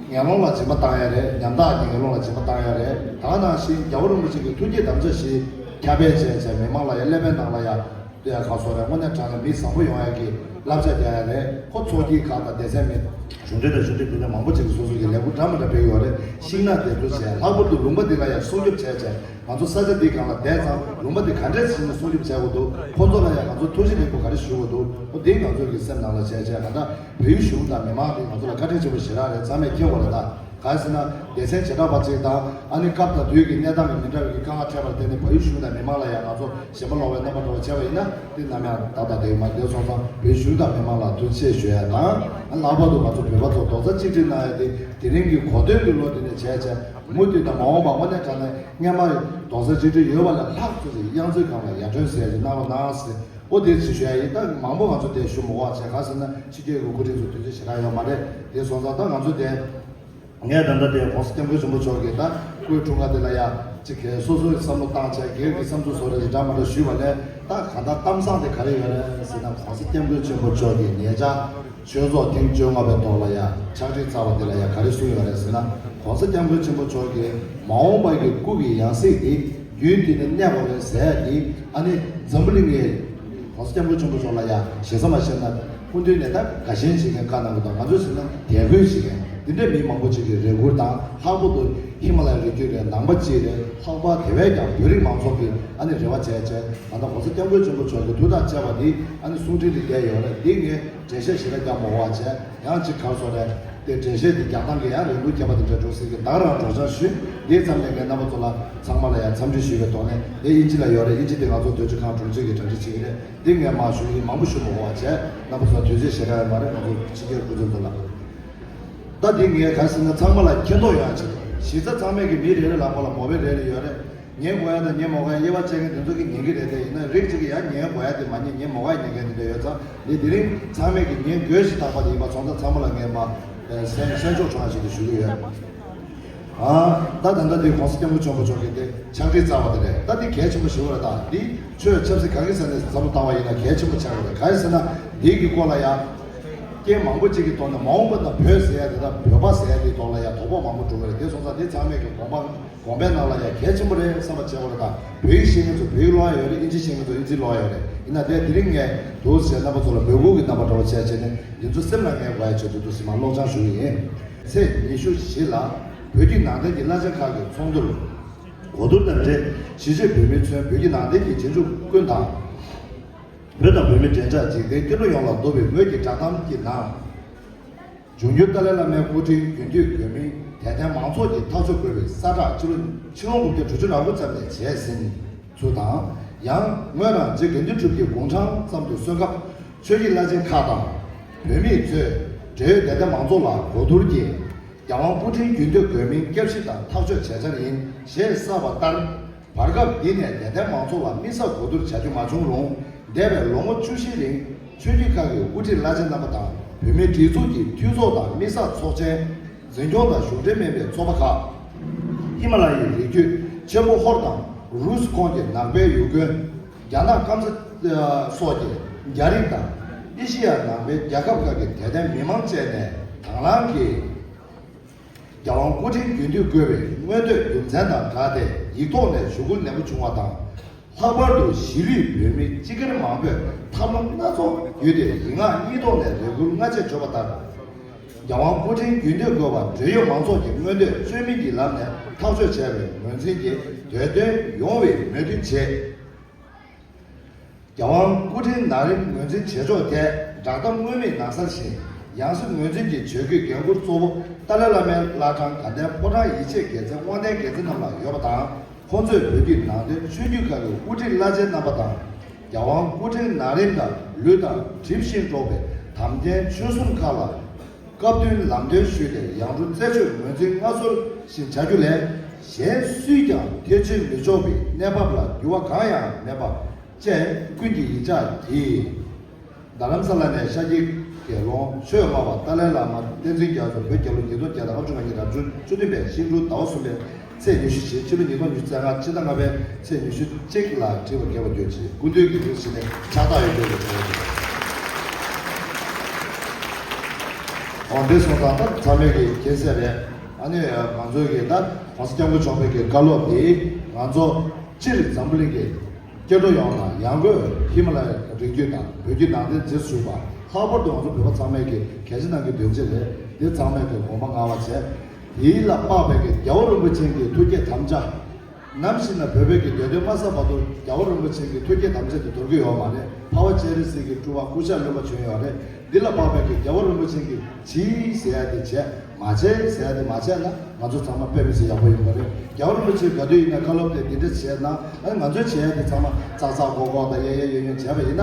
ངན་སློང་ལ་སྦྱིན་པ་བཏང་ཡ་རེད། ཉམ་ཐག་གི་ངན་སློང་ལ་སྦྱིན་པ་བཏང་ཡ་རེད། ད་ག་ནང་བཞིན་རྒྱལ་བ་རིན་པོ་ཆེ་གི་ཐུགས་བསྐྱེད་དམ་བཅའ་བཞི་ཁྱབ་སྤེལ་བྱས་བྱས་མི་མང་ལ་ཡ་ཀླད་པའི་ནང་ལ་ཡ་ལྟོས་ཡ་ཁ་སོ་རེད། དངོས་གནས་དྲང་གནས་མི་བཟང་པོ་ཡོང་ཡ་གི་བསླབ་བྱ་རྒྱག་ཡ་རེད། ཁོ་ཚོགས་སྐྱིད་ཁག་དང་སྡེ་ཚན་མི་གཞུང་འབྲེལ་དང་གཞུང་འབྲེལ་སྡེ་ཚན་མང་པོ་ཅིག་གི་སོ་སོ་གི་ལས་འགུལ་འདྲ་མི་འདྲ་སྤེལ་ཡོད་རེད། ཤིང་ནགས་དེ་ཚོ་བྱས། ལྷག་པར་དུ་ལུང་པ་འདི་ལ་ཡ་སྲུང་སྐྱོབ་བྱས་བྱས། ང་ཚོ་ས་ཆ་འདིའི་སྒང་ལ་བསྡད་ཙང་ལུང་པ་འདི་ག་འདྲས་བྱས་ནས་སྲུང་སྐྱོབ་བྱ་དགོས་འདུག་ཁོ་ཚོ་ལ་ཡང་ང་ཚོ་ཐུགས་རྗེ་ལེགས་འབུལ་ག་རེ་ཞུ་དགོས་འདུག་ཨོ་དེ་ང་ཚོ་གི་སེམས་ནང་ལ་བྱས་བྱས། ང་ད་བལ་ཡུལ་གཞུང་དང་མི་མང་དེ་ང་ཚོ་ལ་བཀའ་དྲིན་ཆེན་པོ་ཞེ་དྲག་རེད། ཚང་མས་མཁྱེན་དགོས་རེད་ད། གང་ཟེར་ན་སྡེ་ཚན་བྱེ་བྲག་པ་ཅིག་དང་། ཨ་ནི་སྐབས་དང་དུས་ཀྱི་གནས་སྟངས་ཀྱི་མི་འདྲ་བའི་གི་དཀའ་ངལ་འཕྲད་པར་བརྟེན་ནས་བལ་ཡུལ་གཞུང་དང་མི་མང་ལ་ཡང་ང་ཚོ་ཞེན་པ་ལོག་པའི་རྣམ་པ་འདྲ་བ་བྱས་པ་ཡིན་ན་དེ་ནམ་ཡང་ཏག་ཏག་བསྡད་ཡོད་མ་རེད། དེ་སོང་ཙང་བལ་ཡུལ་གཞུང་དང་མི་མང་ལ་ཐུགས་རྗེ་ཆེ་ཞུ་ཡ་དང་། ཨ་ལྷག་པར་དུ་ང་ཚོ་བོད་པ་ཚོ་རྡོག་རྩ་གཅིག་སྒྲིལ་གནང་ཡ་དེ་དེ་རིང་གི་གོ་སྟོན་གྱི་ལོ་འདི་ནས་བྱས་བྱས། མུ་མཐུད་དང་མ་འོངས་པ་དངོས་གནས་དྲང་གནས་སྔོན་མ་རྡོག་རྩ་གཅིག་སྒྲིལ་ཡོད་པ་ལས་ལྷག་ཙམ་ཞིག་དབྱངས་མཚོའི་སྒང་ལ་ཡར་ཐོན་ཟེར་ཞིག་གནང་རོགས་གནང་ཟེར་ ཨོ་དེ་ཅི་ཞུ་ཡ་ཡིན། ད་མང་པོ་ང་ཚོ་དེ་ཞུ་མི་དགོས་པ་བྱས། ག་ཟེར་ན་ཕྱི་རྒྱལ་གྱི་སྐུ་ཕྲེང་ཚོ་དུས་ཚོད་ཞེ་དྲག་ཡོད་མ་རེད། དེ་སོང་ཙང་ད་ང་ཚོ་དེ། ངས་ད་ལྟ་དེ་༸གོང་ས་༸སྐྱབས་མགོན་ཆེན་པོ་མཆོག་གི་ད་སྐུའི་འཁྲུངས་སྐར་དེ་ལ་ཡ་གཅིག་གི་སོ་སོའི་བསམ་བློ་བཏང་བྱས། སྒེར་གྱི་བསམ་ཚུལ་བཟོ་རེ་རེ་འདྲ་མ་འདྲ་ཞུས་པ་ལས། ད་གང་ལྟར་གཏམ་བཟང་དེ་ག་རེ་ཡོད་རེད་ཟེར་ན། ༸གོང་ས་༸སྐྱབས་མགོན་ཆེན་པོ་མཆོག་གིས་ཉེ་ཆར་ཆོས་ཚོགས་ཐེངས་བཅོ་ལྔ་པའི་ཐོག་ལ་ཡ་ཕྱག་བྲིས་བསྩལ་བ་དེ་ལ་ཡ་ག་རེ་གསུངས་ཡོད་རེད་ཟེར་ན། ༸གོང་ས་༸སྐྱབས་མགོན་ཆེན་པོ་མཆོག་གིས་མ་འོངས་པ་གི་སྐུ་གི་ཡང་སྲིད་དེ་རྒྱུན་དུ་ནས་གནས་པ་རེད་ཟེར་ཡ་དེ། ཨ་ནི་འཛམ་བུ་གླིང་གི་༸གོང་ས་༸སྐྱབས་མགོན་ཆེན་པོ་མཆོག་ལ་ཡ་ཞེ་ས་མ་བཤད་ན། སྐུ་མདུན་ནས་ད་དགའ་ཞེན་བྱེད་མཁན་བཀའ་གནང་གི་འདུག་ང་ཚོས་ཟེར་ན་དད་གུས་བྱེད་མཁན་འདི་འདྲ་མི་མང་པོ་ཅིག་གིས་རེ་སྐུལ་དང་། ལྷག་པར་དུ་ཧི་མ་ལ་ཡའི་རི་རྒྱུད་རེད། ནང་པ་གཅིག་རེད། ལྷག་པར་དེ་བས་ཀྱང་བོད་རིགས་མང་ཚོགས་ཀྱིས་ཨ་ནི་རེ་བ་བྱས་བྱས། ད་ལྟ་༸གོང་ས་༸སྐྱབས་མགོན་ཆེན་པོ་མཆོག་གི་ཐུགས་ཐག་བཅད་པ་འདི་ཨ་ནི་གསུང་འཕྲིན་དེ་བསྡད་ཡོད་རེད། འདི་ངས་འགྲེལ་བཤད་ཞེ་དྲག་རྒྱག་མ་དགོས་པ་བྱས། ཡང་ཅིག་ག་རེ་ཟེར་རེད། དེ་འགྲེལ་བཤད་དེ་རྒྱག་སྟངས་ཀྱི་ཡང་རིང་ཐུང་ཁྱད་པར་དེ་འདྲ་འགྲོ་སྲིད་ཀྱི། ད་ག་རང་སྒྲོག་སྦྱང་ཞུས། དེའི་མཚམས་ནས་ངས་རྣམ་པ་ཚོ་ལ་ཚང་མ་ལ་ཡང་འཚམས་འདྲི་ཞུས་པའི་ཐོག་ནས། དེ་དབྱིན་ཇི་ལ་ཡོད་རེད། དབྱིན་ཇི་དེ་ང་ཚོ་འདོན་རྒྱུ་གང་དྲུང་ཆེ་གིས་གྲ་སྒྲིག་བྱེད་ཀྱི་རེད། འདི་ངས་མར་ཞུ་གི་ཡིན། མང་པོ་ཞུ་མི་དགོས་པ་བྱས། རྣམ་པ་ཚོ་དུས་ཚོད་ཞེ་དྲག་ཡོད་མ་རེད། ང་ཚོ་ཕྱི་རྒྱལ་སྐུ་ཚབ་ཚོ་ལ། ད་འདི་ངས་ག་རེ་ཟེར་ན། ཚང་མ་ལ་མཁྱེན་རྟོགས་ཡོང་ཡ་ཆེད་དུ། གཞི་རྩ་ཚང་མས་ཀྱི་མི་རེ་རེ་ལ་ཁོ་ལ་མོ་བེལ་རེ་རེ་ཡོད་རེད། ཉན་དགོས་ཡ་དང་ཉན་མ་དགོས་ཡ། དབྱེ་བ་བཅད་མཁན་དེ་ཚོ་གིས་ཉན་གྱི་རེད། དེ་ཡིན་ན་རིགས་གཅིག་གིས་ཡང་ཉན་དགོས་ཡ་དེ་མ་ཉན། ཉན་མ་དགོས་ཡ་ཉན་མཁན་དེ་འདྲ་ཡོད་ཙང་། འདི་དེ་རིང་ཚང་མས་ཀྱི་ཉན་དགོས་ཞེ་དྲག་པ་དེ་ཡིན་པ་སོང་ཙང་། ཚང་མ་ལ་ངས་མར་གསན་གསན་འཇོག་བྱུང་བ་ཞིག་ཏུ་ཞུ་གི་ཡོད། ཨ། ད་ད་ལྟ་འདི་༸གོང་ས་༸སྐྱབས་མགོན་ཆེན་པོ་མཆོག་གིས་དེ་ཕྱག་བྲིས་བསྩལ་བ་དེ་རེད། ད་འདི་གལ་ཆེན་པོ་ཞིག་རེད། ད་འདི་ཆོས་ཆབ་སྲིད་གང་གི་ས་ནས་བསམ་བློ་བཏང་བ་ཡིན་ན་གལ་ཆེན་པོ་ཆགས་ཀྱི་རེད། གང་ཡིན་ཟེར་ན། འདི་གི་སྐོར་ལ་ཡ་རྐྱེན་མང་པོ་ཅིག་གི་ཐོག་ནས་མ་འོངས་པ་ན་བོད་ཟེར་ཡ་དེ་དང་བོད་པ་ཟེར་ཡ་དེའི་ཐོག་ལ་ཡ་དོགས་པ་མང་པོ་འགྲོ་གི་རེད། དེ་སོང་ཙང་འདི་ཚང་མས་ཀྱི་དགོངས་པ་དགོངས་པའི་ནང་ལ་ཡ་གལ་ཆེན་པོ་རེད་བསམ་པ་བྱས་པ་རེད། ད་བོད་ཡིག་ཤེས་མཁན་ཚོ་བོད་ཡིག་ཀློག་ཡ་ཡོད་རེད། དབྱིན་ཇི་ཤེས་མཁན་ཚོ་དབྱིན་ཇི་ཀློག་ཡ་ཡོད་རེད། ཡིན་ན་དེ་དེ་རིང་ངས་འདུག་ཟེར་རྣམ་པ་ཚོ་ལ་འབོད་སྐུལ་གྱི་རྣམ་པ་འདྲ་བོ་བྱས་བྱས་ནས། འདི་ཚོ་སེམས་ལ་ངེས་དགོས་ཡ་ཆེད་དུ་འདུག་ཟེར་མར་སློབ་སྦྱོང་ཞུ་གི་ཡིན། ཚེས་ཉི་ཤུ་བཞི་ལ་བོད་བརྒྱུད་ནང་བསྟན་གྱི་བླ་ཆེན་ཁག་གི་ཚོགས་འདུར་གོ་བསྡུར་དང་འབྲེལ། གཞིས་བྱེས་བོད་མི་ཚོས་བོད་བརྒྱུད་ནང་བསྟན་གྱི་རྗེས་འཇུག་ཀུན་དང་། བོད་དང་བོད་མིའི་འབྲེལ་ཆགས་འཇིག་རྟེན་སྐྱེ་འགྲོ་ཡོངས་ལ་འདུ་བའི་ངོས་ཀྱི་བསྒྲགས་གཏམ་གྱི་ནང་། འབྱུང་འགྱུར་ཏཱ་ལའི་བླ་མའི་སྐུ་ཕྲེང་རྒྱུན་མཐུད་དགོས་མིན་དད་ལྡན་མང་ཚོགས་ཀྱིས་ཐག་གཅོད་དགོས་པའི་གསལ་བསྒྲགས་ཕྱི་ལོ་ཕྱི་ལོ་ཉིས་སྟོང་དྲུག་ཅུ་རེ་དགུ་ཙམ་ནས་བྱས་ཟིན་ཚུལ་དང་། ཡང་སྔོན་རང་རྗེ་དགེ་འདུན་གྲུབ་ཀྱི་དགུང་གྲངས་ཙམ་དུ་སོན་སྐབས། ཆོས་ཀྱི་བླ་ཆེན་ཁག་དང་བོད་མིས་གཙོས་འབྲེལ་ཡོད་དད་ལྡན་མང་ཚོགས་ལ་གོ་བསྡུར་གྱིས། རྒྱལ་དབང་སྐུ་ཕྲེང་རྒྱུན་མཐུད་དགོས་མིན་བསྐྱར་ཞིབ་དང་ཐག་གཅོད་བྱེད་འཆར་ཡིན་ཞེས་གསལ་བ་ལྟར། བར་སྐབས་འདི་ནས་དད་ལྡན་མང་ཚོགས་ལ་དམིགས་བསལ་གོ་བསྡུར་བྱ་རྒྱུ་མ་བྱུང་རུང་། འདས་པའི་ལོ་ངོ་བཅུ་བཞིའི་རིང་ཆོས་བརྒྱུད་ཁག་གི་དབུ་ཁྲིད་བླ་ཆེན་རྣམ་པ་དང་བོད་མིའི་སྒྲིག་འཛུགས་ཀྱི་འཐུས་ཚོགས་དང་དམིགས་བསལ་ཚོགས་ཆེན། འཛིན་སྐྱོང་དང་གཞུང་འབྲེལ་མིན་པའི་ཚོགས་པ་ཁག་ཧི་མ་ལ་ཡའི་རི་རྒྱུད་ཆེན་པོ་ཧོར་དང་རུས་ཁོངས་ཀྱི་ནང་པའི་ཡུལ་དགོན། རྒྱ་ནག་སྐམ་ས་སོགས་ཀྱི་རྒྱ་རིགས་དང་ཨེ་ཤེ་ཡ་ནང་པའི་རྒྱལ་ཁབ་ཁག་གི་དད་ལྡན་མི་མང་བཅས་ནས་དང་བླངས་ཀྱིས། རྒྱལ་དབང་སྐུ་ཕྲེང་རྒྱུན་མཐུད་དགོས་པའི་མངོན་འདོད་རྒྱུ་མཚན་དང་སྦྲགས་ཏེ་ཡིག་ཐོག་ནས་ཞུ་སྐུལ་ནན་པོ་བྱུང་བ་དང་། ལྷག་པར་དུ་གཞིས་ལུས་བོད་མི་སྤྱི་སྒེར་མང་པོས་ཐབས་ལམ་སྣ་ཚོགས་བརྒྱུད་དེ་ཡིག་ངག་གཉིས་ཐོག་ནས་རེ་སྐུལ་སྔ་རྗེས་བརྗོད་པ་ལྟར། རྒྱལ་དབང་སྐུ་ཕྲེང་རྒྱུན་མཐུད་དགོས་པར་འབྲེལ་ཡོད་མང་ཚོགས་ཀྱི་མངོན་འདོད་རྩོད་མེད་ཀྱི་ལམ་ནས་ཐག་གཅོད་བྱས་པའི་ངོས་འཛིན་གྱིས་དོན་འདོན་ཡོང་བའི་མོས་མཐུན་བྱེད། རྒྱལ་དབང་སྐུ་ཕྲེང་ན་རིམ་ངོས་འཛིན་བྱེད་ཕྱོགས་ཐད་བསྒྲགས་གཏམ་སྔོན་མའི་ནང་གསལ་བཞིན་ཡང་སྲིད་ངོས་འཛིན་གྱི་བྱ་རྒྱུའི་འགན་འཁུར་གཙོ་བོ་ཏཱ་ལའི་བླ་མའི་བླ་བྲང་དགའ་ལྡན་ཕོ་བྲང་ཡིད་ཆེས་རྒྱལ་མཚན་དབང་ལྡན་རྒྱལ་མཚན་རྣམས་ལ་ཡོད་པ་དང་། ཁོང་ཚོས་བོད་བརྒྱུད་ནང་བསྟན་ཆོས་བརྒྱུད་ཁག་གི་དབུ་ཁྲིད་བླ་ཆེན་རྣམ་པ་དང་། རྒྱལ་དབང་སྐུ་ཕྲེང་ན་རིམ་ལ་ལུས་དང་གྲིབ་བཞིན་འགྲོགས་པའི་དམ་རྒྱལ་ཆོལ་གསུམ་ཁག་ལ། སྐབས་བསྟུན་ལམ་སྟོན་ཞུས་ཏེ་ཡང་སྤྲུལ་རྩད་གཅོད་ངོས་འཛིན་མངའ་གསོལ་བཞིན་བྱ་རྒྱུ་ལས། གཞན་སུས་ཀྱང་ཐེ་བྱེད་མི་ཆོག་པའི་གནས་བབ་ལ་འགྱུར་བ་གང་ཡང་མེད་པ་བཅས་ཀུན་གྱིས་ཡིད་འཇགས་གྱིས། རྡ་རམ་ས་ལ་ནས་ཤཱཀྱའི་དགེ་སློང་ཆོས་སྨྲ་བ་ཏཱ་ལའི་བླ་མ་བསྟན་འཛིན་རྒྱ་མཚོ་བོད་རྒྱལ་ལོ་ཉིས་སྟོང་བརྒྱ་དང་ལྔ་བཅུ་ང་གཉིས་རབ་བྱུང་བཅུ་བདུན་པའི་ཤིང་འབྲུག་ཟླ་བ་གསུམ་པའི་ཚེས་ཉི་ཤུ་བཞི། ཕྱི་ལོ་ཉིས་སྟོང་ཉི་ཤུ་རྩ་ལྔ་ཕྱི་ཟླ་ལྔ་པའི་ཚེས་ཉི་ཤུ་གཅིག་ལ་བྲིས་པ་རྒྱས་པར་བརྗོད་ཅིང་། སྐུ་མདུན་གྱི་རིང་བཞིན་ཕྱག་རྟགས་ཡོད་འདོད་ཀྱི་གྲོགས། འོ་འདི་སོང་ཙང་ད་ཚང་མས་ཀྱི་མཁྱེན་གསལ་རེད། ཨ་ནི་ང་ཚོའི་གི་ད་༸གོང་ས་༸སྐྱབས་མགོན་ཆེན་པོའི་གི་བཀའ་སློབ་འདི་ང་ཚོ་སྤྱིར་འཛམ་བུ་གླིང་གི་སྐྱེ་འགྲོ་ཡོངས་ལ་ཡང་སྒོས་ཧི་མ་ལ་ཡའི་རི་རྒྱུད་དང་བོད་བརྒྱུད་ནང་བསྟན་རྗེས་སུ་ཞུགས་པ། ལྷག་པར་དུ་ང་ཚོ་བོད་པ་ཚང་མས་ཀྱི་གལ་ཆེ་གནང་གི་དོན་ཆེན་རེད། འདི་ཚང་མས་ཀྱི་དགོངས་པ་མངའ་བ་བྱས། དེའི་ལ་དཔག་པའི་གི་རྒྱལ་བ་རིན་པོ་ཆེ་གི་ཐུགས་བསྐྱེད་དམ་བཅའ། ནམ་ཞིག་ན་བོད་པའི་གི་སྡོད་དོན་མ་ཟད་བར་དུ་རྒྱལ་བ་རིན་པོ་ཆེ་གི་ཐུགས་བསྐྱེད་དམ་བཅའ་དེ་དོར་གི་ཡོད་མ་རེད། འཕགས་པ་སྤྱན་རས་གཟིགས་ཀྱི་སྤྲུལ་པ་སྐུ་ཞབས་བློན་པོ་བྱོན་ཡོད་རེད། འདི་ལ་དཔག་པའི་གི་རྒྱལ་བ་རིན་པོ་ཆེ་གི་བྱིས་ཟེར་ཡ་དེ་བྱས། མ་བྱས་ཟེར་ཡ་དེ་མ་བྱས་ན་ང་ཚོ་ཚང་མ་དཔེ་མི་སྲིད་ཡག་པོ་ཡོང་གི་རེད། རྒྱལ་བ་རིན་པོ་ཆེས་ག་དུས་ཡིན་ན་བཀའ་སློབ་དེ་འདི་འདྲ་བྱས་ན། ཨ་ང་ཚོས་བྱས་ཡ་དེ་ཚང་མ་ཙག་ཙག་ཀོག་ཀོག་དང་གཡས་གཡས་གཡོན་གཡོན་བྱས་པ་ཡིན་ན།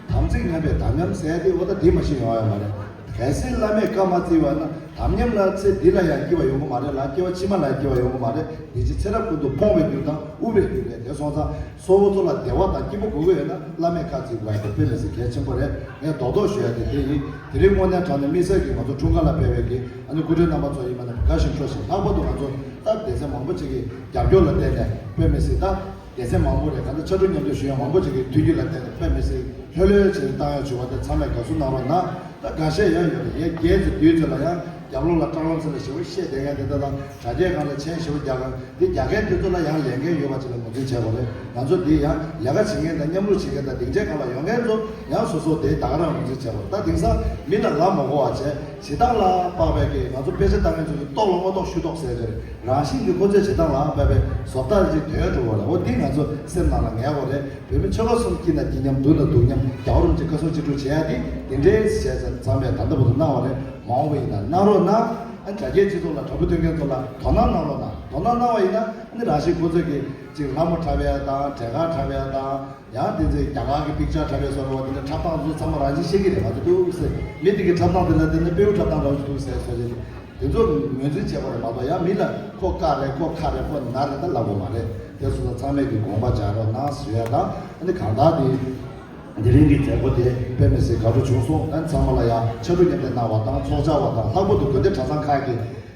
དམ་ཚིག་ཉམས་པའི་དམ་ཉམས་ཟེར་ཡ་དེ་འོ་ད་འདི་མ་ཤེས་ཡོང་ཡ་ཡོད་མ་རེད། གལ་སྲིད་བླ་མས་བཀའ་མ་བརྩིས་པ་ན་དམ་ཉམས་ལ་ཚེ་འདི་ལ་ཡང་སྐྱིད་པ་ཡོང་གི་མ་རེད་ལ། སྐྱེ་བ་ཕྱི་མ་ལ་ཡང་སྐྱིད་པ་ཡོང་གི་མ་རེད། འདི་ཕྱི་ཚེ་རབས་ཀུན་ཏུ་ཕོངས་པའི་རྒྱུ་དང་དབུལ་བའི་རྒྱུ་རེད། དེ་སོང་ཙང་སོ་སོ་ཚོ་ལ་བདེ་བ་དང་སྐྱིད་པོ་དགོས་ཀྱི་ཡོད་ན་བླ་མས་བཀའ་བརྩི་དགོས་ཡ་དེ་དཔེ་མི་སྲིད་གལ་ཆེན་པོ་རེད། ངས་རྡོག་རྡོག་ཞུ་ཡ་དེ་དེ་ཡིན། དེ་རིང་དངོས་གནས་དྲང་གནས་དམིགས་བསལ་གྱིས་ང་ཚོ་འཁྲུངས་སྐར་ལ་ཕེབས་པའི་གི་ཨ་ནི་སྐུ་མགྲོན་རྣམ་པ་ཚོ་ཡིན་པ་ན་དགའ་ཞིང་སྤྲོ་ཞིང་ལྷག་པར་དུ་ང་ཚོ་ད་སྡེ་ཚན་མང་པོ་ཅིག་གི་རྒྱབ་སྐྱོར་ལ་བརྟེན་ནས་དཔེ་མི་སྲིད་ད། སྡེ་ཚན་མང་པོ་རེད། གང་ལྟར་ཕྱར་གྲུ་མཉམ་འདེགས་ཞུ་ཡག་མང་པོ་ཅིག་གི་མཐུན་འགྱུར་ལ་བརྟེན་ནས་དཔེ་མི་སྲིད་ལྷོད་ལྷོད་བྱས་ནས་བཏང་ཡག་བྱུང་བ་དེ་ཚང་མས་དགའ་བསུ་གནང་རོགས་གནང་། ད་འགའ་ཤས་ཡང་ཡོད་རེད། ཡ་རྒྱལ་ཚོ་དུས་ཚོད་ལ་ཡང་རྒྱབ་ལོགས་ལ་སྲང་ལམ་ཚོ་ལ་ཞེ་པོ་བཤད་བསྡད་མཁན་དེ་འདྲ་དང་། དྲ་རྒྱའི་སྒང་ལ་མཆན་ཞེ་པོ་རྒྱག་མཁན་འདི་རྒྱག་མཁན་དེ་ཚོ་ལ་ཡང་ལས་འགན་ཡོད་པ་ཅིག་ལ་ངོས་འཛིན་བྱེད་དགོས་རེད། ང་ཚོ་འདི་ཡང་ལས་ཀ་བྱེད་མཁན་དང་མཉམ་རུབ་བྱེད་མཁན་དང་སྡིངས་ཆའི་སྒང་ལ་ཡོད་མཁན་ཚོ་ཡང་སོ་སོ་དེ་ད་ག་རང་ངོས་འཛིན་བྱེད་དགོས་རེད། ད་དེང་སང་མི་ལ་ལབ་མ་དགོས་པ་བྱས། བྱེད་སྟངས་ལ་དཔག་པའི་གི་ང་ཚོ་དཔེ་ཆ་ལྟ་མཁན་ཚོ་གི་ལྟོགས་ལ་རྔོ་ལྟོགས་ཤུ་ལྟོགས་ཟེར་གྱི་རེད། རང་བཞིན་གྱིས་ཁོ་ཚོའི་བྱེད་སྟངས་ལ་དཔག་པའི་བཟོ་ལྟ་ཅིག་དོན་འགྲོ་བ་རེད། འོ་འདི་ང་ཚོ་སེམས་ནང་ལ་ངེས་དགོས་རེད། བོད་མི་ཆོལ་ཁ་གསུམ་སྐྱིད་ན་སྐྱིད་མཉམ། སྡུག་ན་སྡུག་མཉམ། རྒྱལ་བ་རིན་པོ་ཆེ་བཀའ་གསུང་ཅི་སྒྲུབ་བྱེད་ཡ་དེ་འདི་འདྲའི་བྱས་ཙང་ཚང་མས་ད་ལྟ་བར་དུ་གནང་བ་རེད། མ་འོངས་པ་ཡིན་ན་གནང་རོགས་གནང་། ཨ་དྲ་རྒྱའི་སྤྱི་ཚོགས་ལ་དྲ་འབུ་སྟོན་མཁན་ཚོ་ལ་དོ་སྣང་གནང་རོགས་གནང་། དོ་སྣང་གནང་བ་ཡིན་ན་ཨ་ནི་རང་བཞིན་ཁོ་ཚོས་ཀྱི་ཅིག་ལྷ་མོ་འཁྲབ་ཡ་དང་། བྲེ་གང་འཁྲབ་ཡ་དང་། ཡང་དེ་ཚོའི་རྒྱ་གར་གྱི་པིག་ཅར་འཁྲབ་ཡ་བཟོ་འདྲ་བ་དེ་འདྲ་འཁྲབ་སྟངས་ཚོ་ཚང་མ་རང་བཞིན་ཤེས་ཀྱི་རེད། ང་ཚོ་འདུག་ཟེར། མི་དེ་གི་འཁྲབ་སྟངས་དེ་ལ་བལྟས་ན་སྤྲེའུ་འཁྲབ་སྟངས་འདྲ་བོ་ཞིག་འདུག་ཟེར་བཟོ་བྱེད་དེ་ཚོ་ངོས་འཛིན་བྱེད་དགོས་རེད་མ་གཏོགས། ཡང་མི་ལ་ཁོ་དཀར་རེད། ཁོ་ཁ་རེད། ཁོ་ན་རེད་ད་ལབ་དགོས་མ་རེད། དེ་སོང་ཙང་ཚང་མས་ཀྱི་དགོངས་པ་འཇགས་རོགས་གནང་ཞུ་ཡ་དང་། ཨ་ནི་གང་ལྟར་དེ་དེ་རིང་གི་མཛད་སྒོ་དེ་དཔེ་མི་སྲིད་དགའ་སྤྲོ་བྱུང་སོང་། ཨ་ནི་ཚང་མ་ལ་ཡང་ཕྱར་གྲུ་མཉམ་འདེགས་གནང་བ་དང་ཚོགས་བཅར་བ་དང་། ལྷག་པར་དུ་དགོན་སྡེ་གྲྭ་ཚང་ཁག་གི་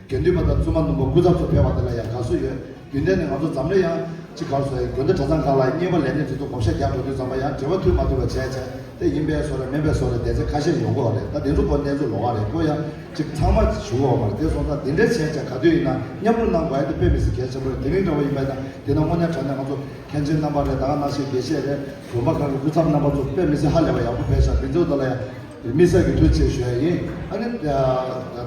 དགེ་འདུན་པ་དང་བཙུན་མ་སྣུམ་པོ་སྐུ་ཚབ་ཚོ་ཕེབས་པ་དེ་ལ་ཡང་དགའ་བསུ་ཡོད། རྒྱུན་ལྡན་ནས་ང་ཚོ་འཛམ་གླིང་ཡང་ཅིག་ག་རེ་ཟེར། དགོན་སྡེ་གྲྭ་ཚང་ཁག་ལ་རྙེད་པ་ལས་སྣེ་དེ་ཚོ་བགོ་བཤའ་རྒྱག་འགྲོ་དུས་ཙམ་པ་ཡང་འབྲེལ་བ་མཐུད་མ་ཐུབ་པ་བྱས་བྱས་དེ་ཡིན་པས་སོ་རེད། མིན་པས་སོ་རེད། སྡེ་ཚན་ཁ་ཤས་ཡོང་གི་ཡོད་རེད། ད་དེ་ཚོ་སྐོར་གནས་ཚུལ་ལོགས་ཀ་རེད། ཁོ་ཡང་ཅིག་ཚང་མ་ཞུ་གི་ཡོད་མ་རེད། དེ་སོང་ཙང་དེ་འདྲའི་བྱས་བྱས་ག་དུས་ཡིན་ན་མཉམ་རུབ་གནང་དགོས་ཡ་དེ་དཔེ་མི་སྲིད་གལ་ཆེན་པོ་རེད། དེ་རིང་འདྲ་བོ་ཡིན་པ་ཡིན་ན་དེ་ན་དངོས་གནས་དྲང་གནས་ང་ཚོ་མཁན་ཆེན་རྣམ་པ་རེད། ད་ག་ནང་བཞིན་དགེ་བཤེས་རེད། དགོན་པ་ཁག་གི་སྐུ་ཚབ་རྣམ་པ་ཚོ་དཔེ་མི་སྲིད་ཧ་ལས་པ་ཡག་པོ་ཕེབས་ཤག་དེ་ཚོ་ད་ལ་ཡང་དམིགས་བསལ་གྱི་ཐུགས་རྗེ་ཆེ་ཞུ་ཡ་ཡིན། ཨ་ནི་མཐའ་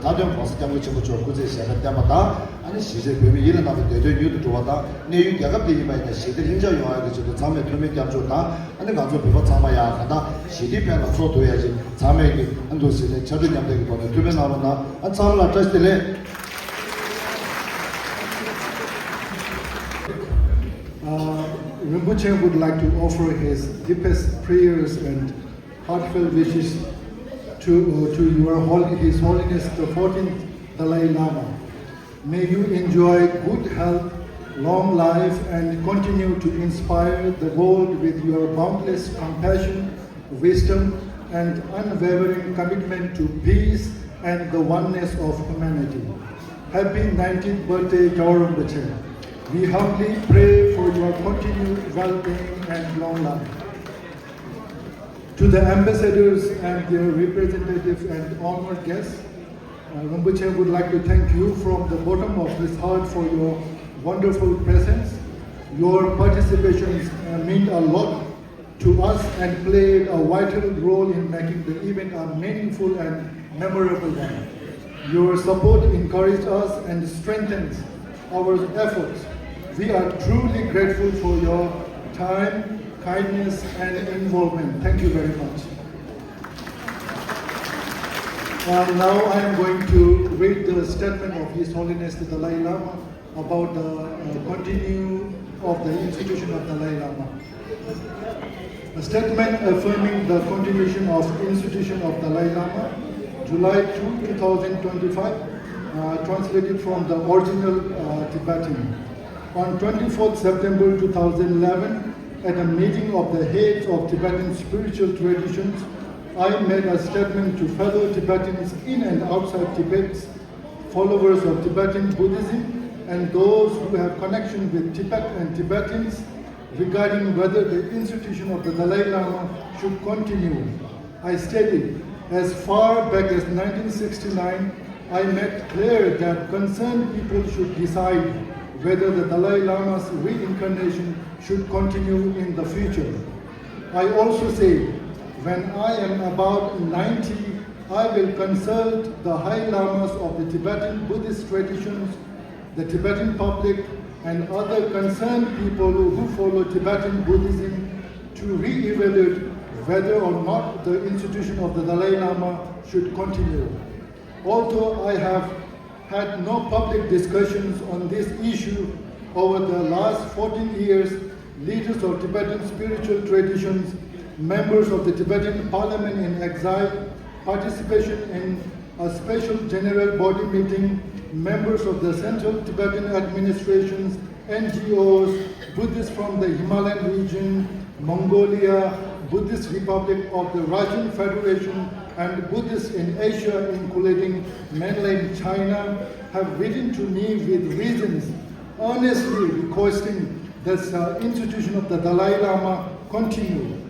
དོན་༸གོང་ས་༸སྐྱབས་མགོན་ཆེན་པོ་མཆོག་སྐུ་ཚེ་ཞབས་པད་བརྟན་པ་དང་། ཨ་ནི་གཞིས་བྱེས་བོད་མི་ཡིད་ལ་བརྣག་པའི་བདེ་དོན་མྱུར་དུ་འགྲུབ་པ་དང་། གནས་ཡུལ་རྒྱལ་ཁབ་དེ་ཡིན་པ་ཡིན་ན་ཞི་བདེ་ལྷིང་འཇགས་ཡོང་ཡ་གི་ཆེད་དུ་ཚང་མས་མཐུན་མིན་སྐྱབས་འཇུག་དང་། ཨ་ནི་ང་ཚོ་བོད་པ་ཚང་མ་ཡང་གང་ལྟར་ཞི་བདེའི་ཕན་ལ་ཕྱོགས་གཏོགས་ཡ་ཅིག་ཚང་མས་ཀྱི་ཨ་འདུག་ཟེར་ནས་ཕྱར་གྲུ་མཉམ་འདེགས་ཀྱི་ཐོག་ནས་མཐུན་སྒྲིལ་གནང་རོགས་གནང་། ཨ་ཚང་མ་ལ་བཀྲ་ཤིས་བདེ་ལེགས། Uh, Rinpoche would like to offer his deepest prayers and heartfelt wishes to, uh, to your Hol-, His Holiness the fourteenth Dalai Lama. May you enjoy good health, long life, and continue to inspire the world with your boundless compassion, wisdom, and unwavering commitment to peace and the oneness of humanity. Happy nineteenth birthday, Gyalwar Rinpoche. We humbly pray for your continued well-being and long life. To the ambassadors and their representatives and honored guests, uh, Rinpoche would like to thank you from the bottom of his heart for your wonderful presence. Your participations, uh, mean a lot to us and played a vital role in making the event a meaningful and memorable one. Your support encouraged us and strengthens our efforts. We are truly grateful for your time, kindness, and involvement. Thank you very much. Uh, now I am going to read the statement of His Holiness the Dalai Lama about the, uh, continue of the institution of Dalai Lama. A statement affirming the continuation of institution of Dalai Lama, July two, two thousand twenty-five, uh, translated from the original, uh, Tibetan. On twenty-fourth September two thousand eleven, at a meeting of the heads of Tibetan spiritual traditions, I made a statement to fellow Tibetans in and outside Tibet, followers of Tibetan Buddhism, and those who have connection with Tibet and Tibetans regarding whether the institution of the Dalai Lama should continue. I stated, as far back as nineteen sixty-nine, I made clear that concerned people should decide whether the Dalai Lama's reincarnation should continue in the future. I also said, when I am about ninety, I will consult the high lamas of the Tibetan Buddhist traditions, the Tibetan public, and other concerned people who follow Tibetan Buddhism to re-evaluate whether or not the institution of the Dalai Lama should continue. Although I have had no public discussions on this issue over the last fourteen years, leaders of Tibetan spiritual traditions, members of the Tibetan Parliament in exile, Participation in a special general body meeting, members of the Central Tibetan Administration's N G Os, Buddhists from the Himalayan region, Mongolia, Buddhist Republic of the Russian Federation, and Buddhists in Asia, including mainland China, have written to me with reasons earnestly requesting that the institution of the Dalai Lama continue.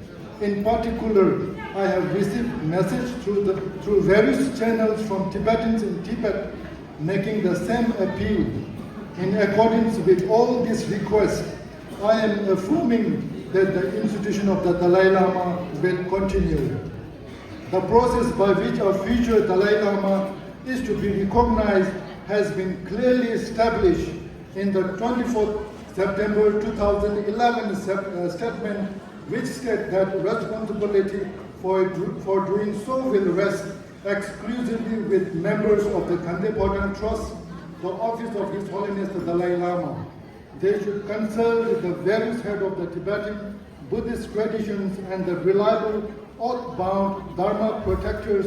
In particular, I have received message through the, through various channels from Tibetans in Tibet making the same appeal. In accordance with all these requests, I am affirming that the institution of the Dalai Lama will continue. The process by which our future Dalai Lama is to be recognized has been clearly established in the twenty-fourth September two thousand eleven sep- uh, statement, which state that responsibility for, do- for doing so will rest exclusively with members of the Kande Photang Trust, the office of His Holiness the Dalai Lama. They should consult with the various head of the Tibetan Buddhist traditions and the reliable oath-bound Dharma protectors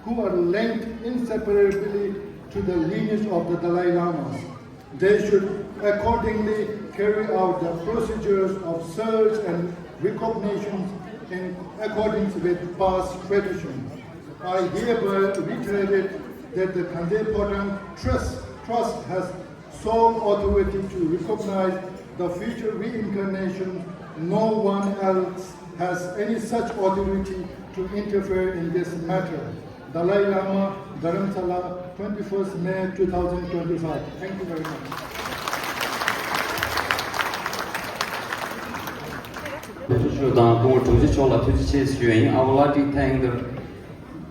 who are linked inseparably to the lineage of the Dalai Lamas. They should accordingly carry out the procedures of search and recognition in accordance with past traditions. I hereby reiterate that the Kande Photang Trust, Trust has sole authority to recognize the future reincarnation. No one else has any such authority to interfere in this matter. Dalai Lama, Dharamsala, twenty-first May two thousand twenty-five. Thank you very much. ཕེབས་བསུ་ཞུ་དང་སྐུ་ངོ་དྲུང་ཆེ་མཆོག་ལ་ཐུགས་རྗེ་ཆེ་ཞུ་ཡིན། I would like to thank the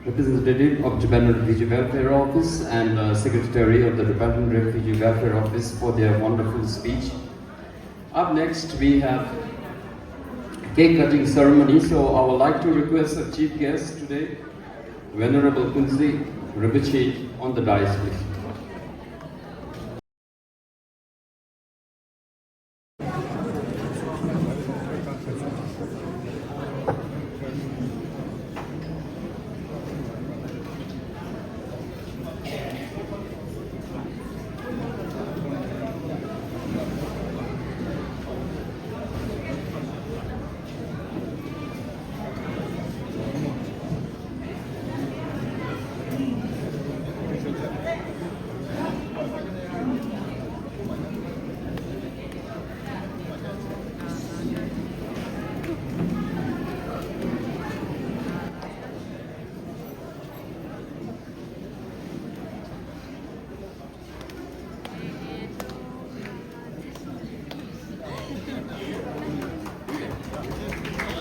representative of Tibetan Refugee Welfare Office and uh, secretary of the Tibetan Refugee Welfare Office for their wonderful speech. Up next, we have cake cutting ceremony. So I would like to request the chief guest today, Venerable Kunzi Rinpoche, on the dais, please.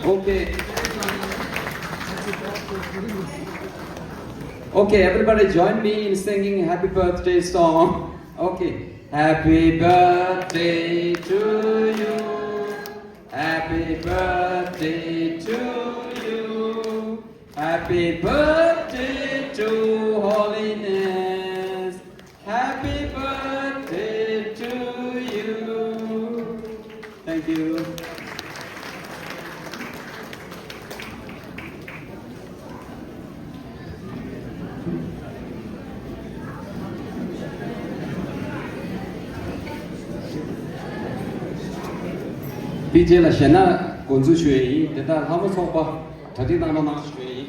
Okay. Okay, everybody join me in singing happy birthday song. Okay. Happy birthday to you. Happy birthday to you. Happy birthday to Holiness. Happy birthday to you. Thank you. དེ་རྗེས་ལ་གཞས་སྣ་འགོ་འཛུགས་ཞུ་ཡས་ཡིན། དེ་དག་ལྷ་མོ་ཚོགས་པ་གྲ་སྒྲིག་གནང་རོགས་གནང་ཞུ་ཡས་ཡིན།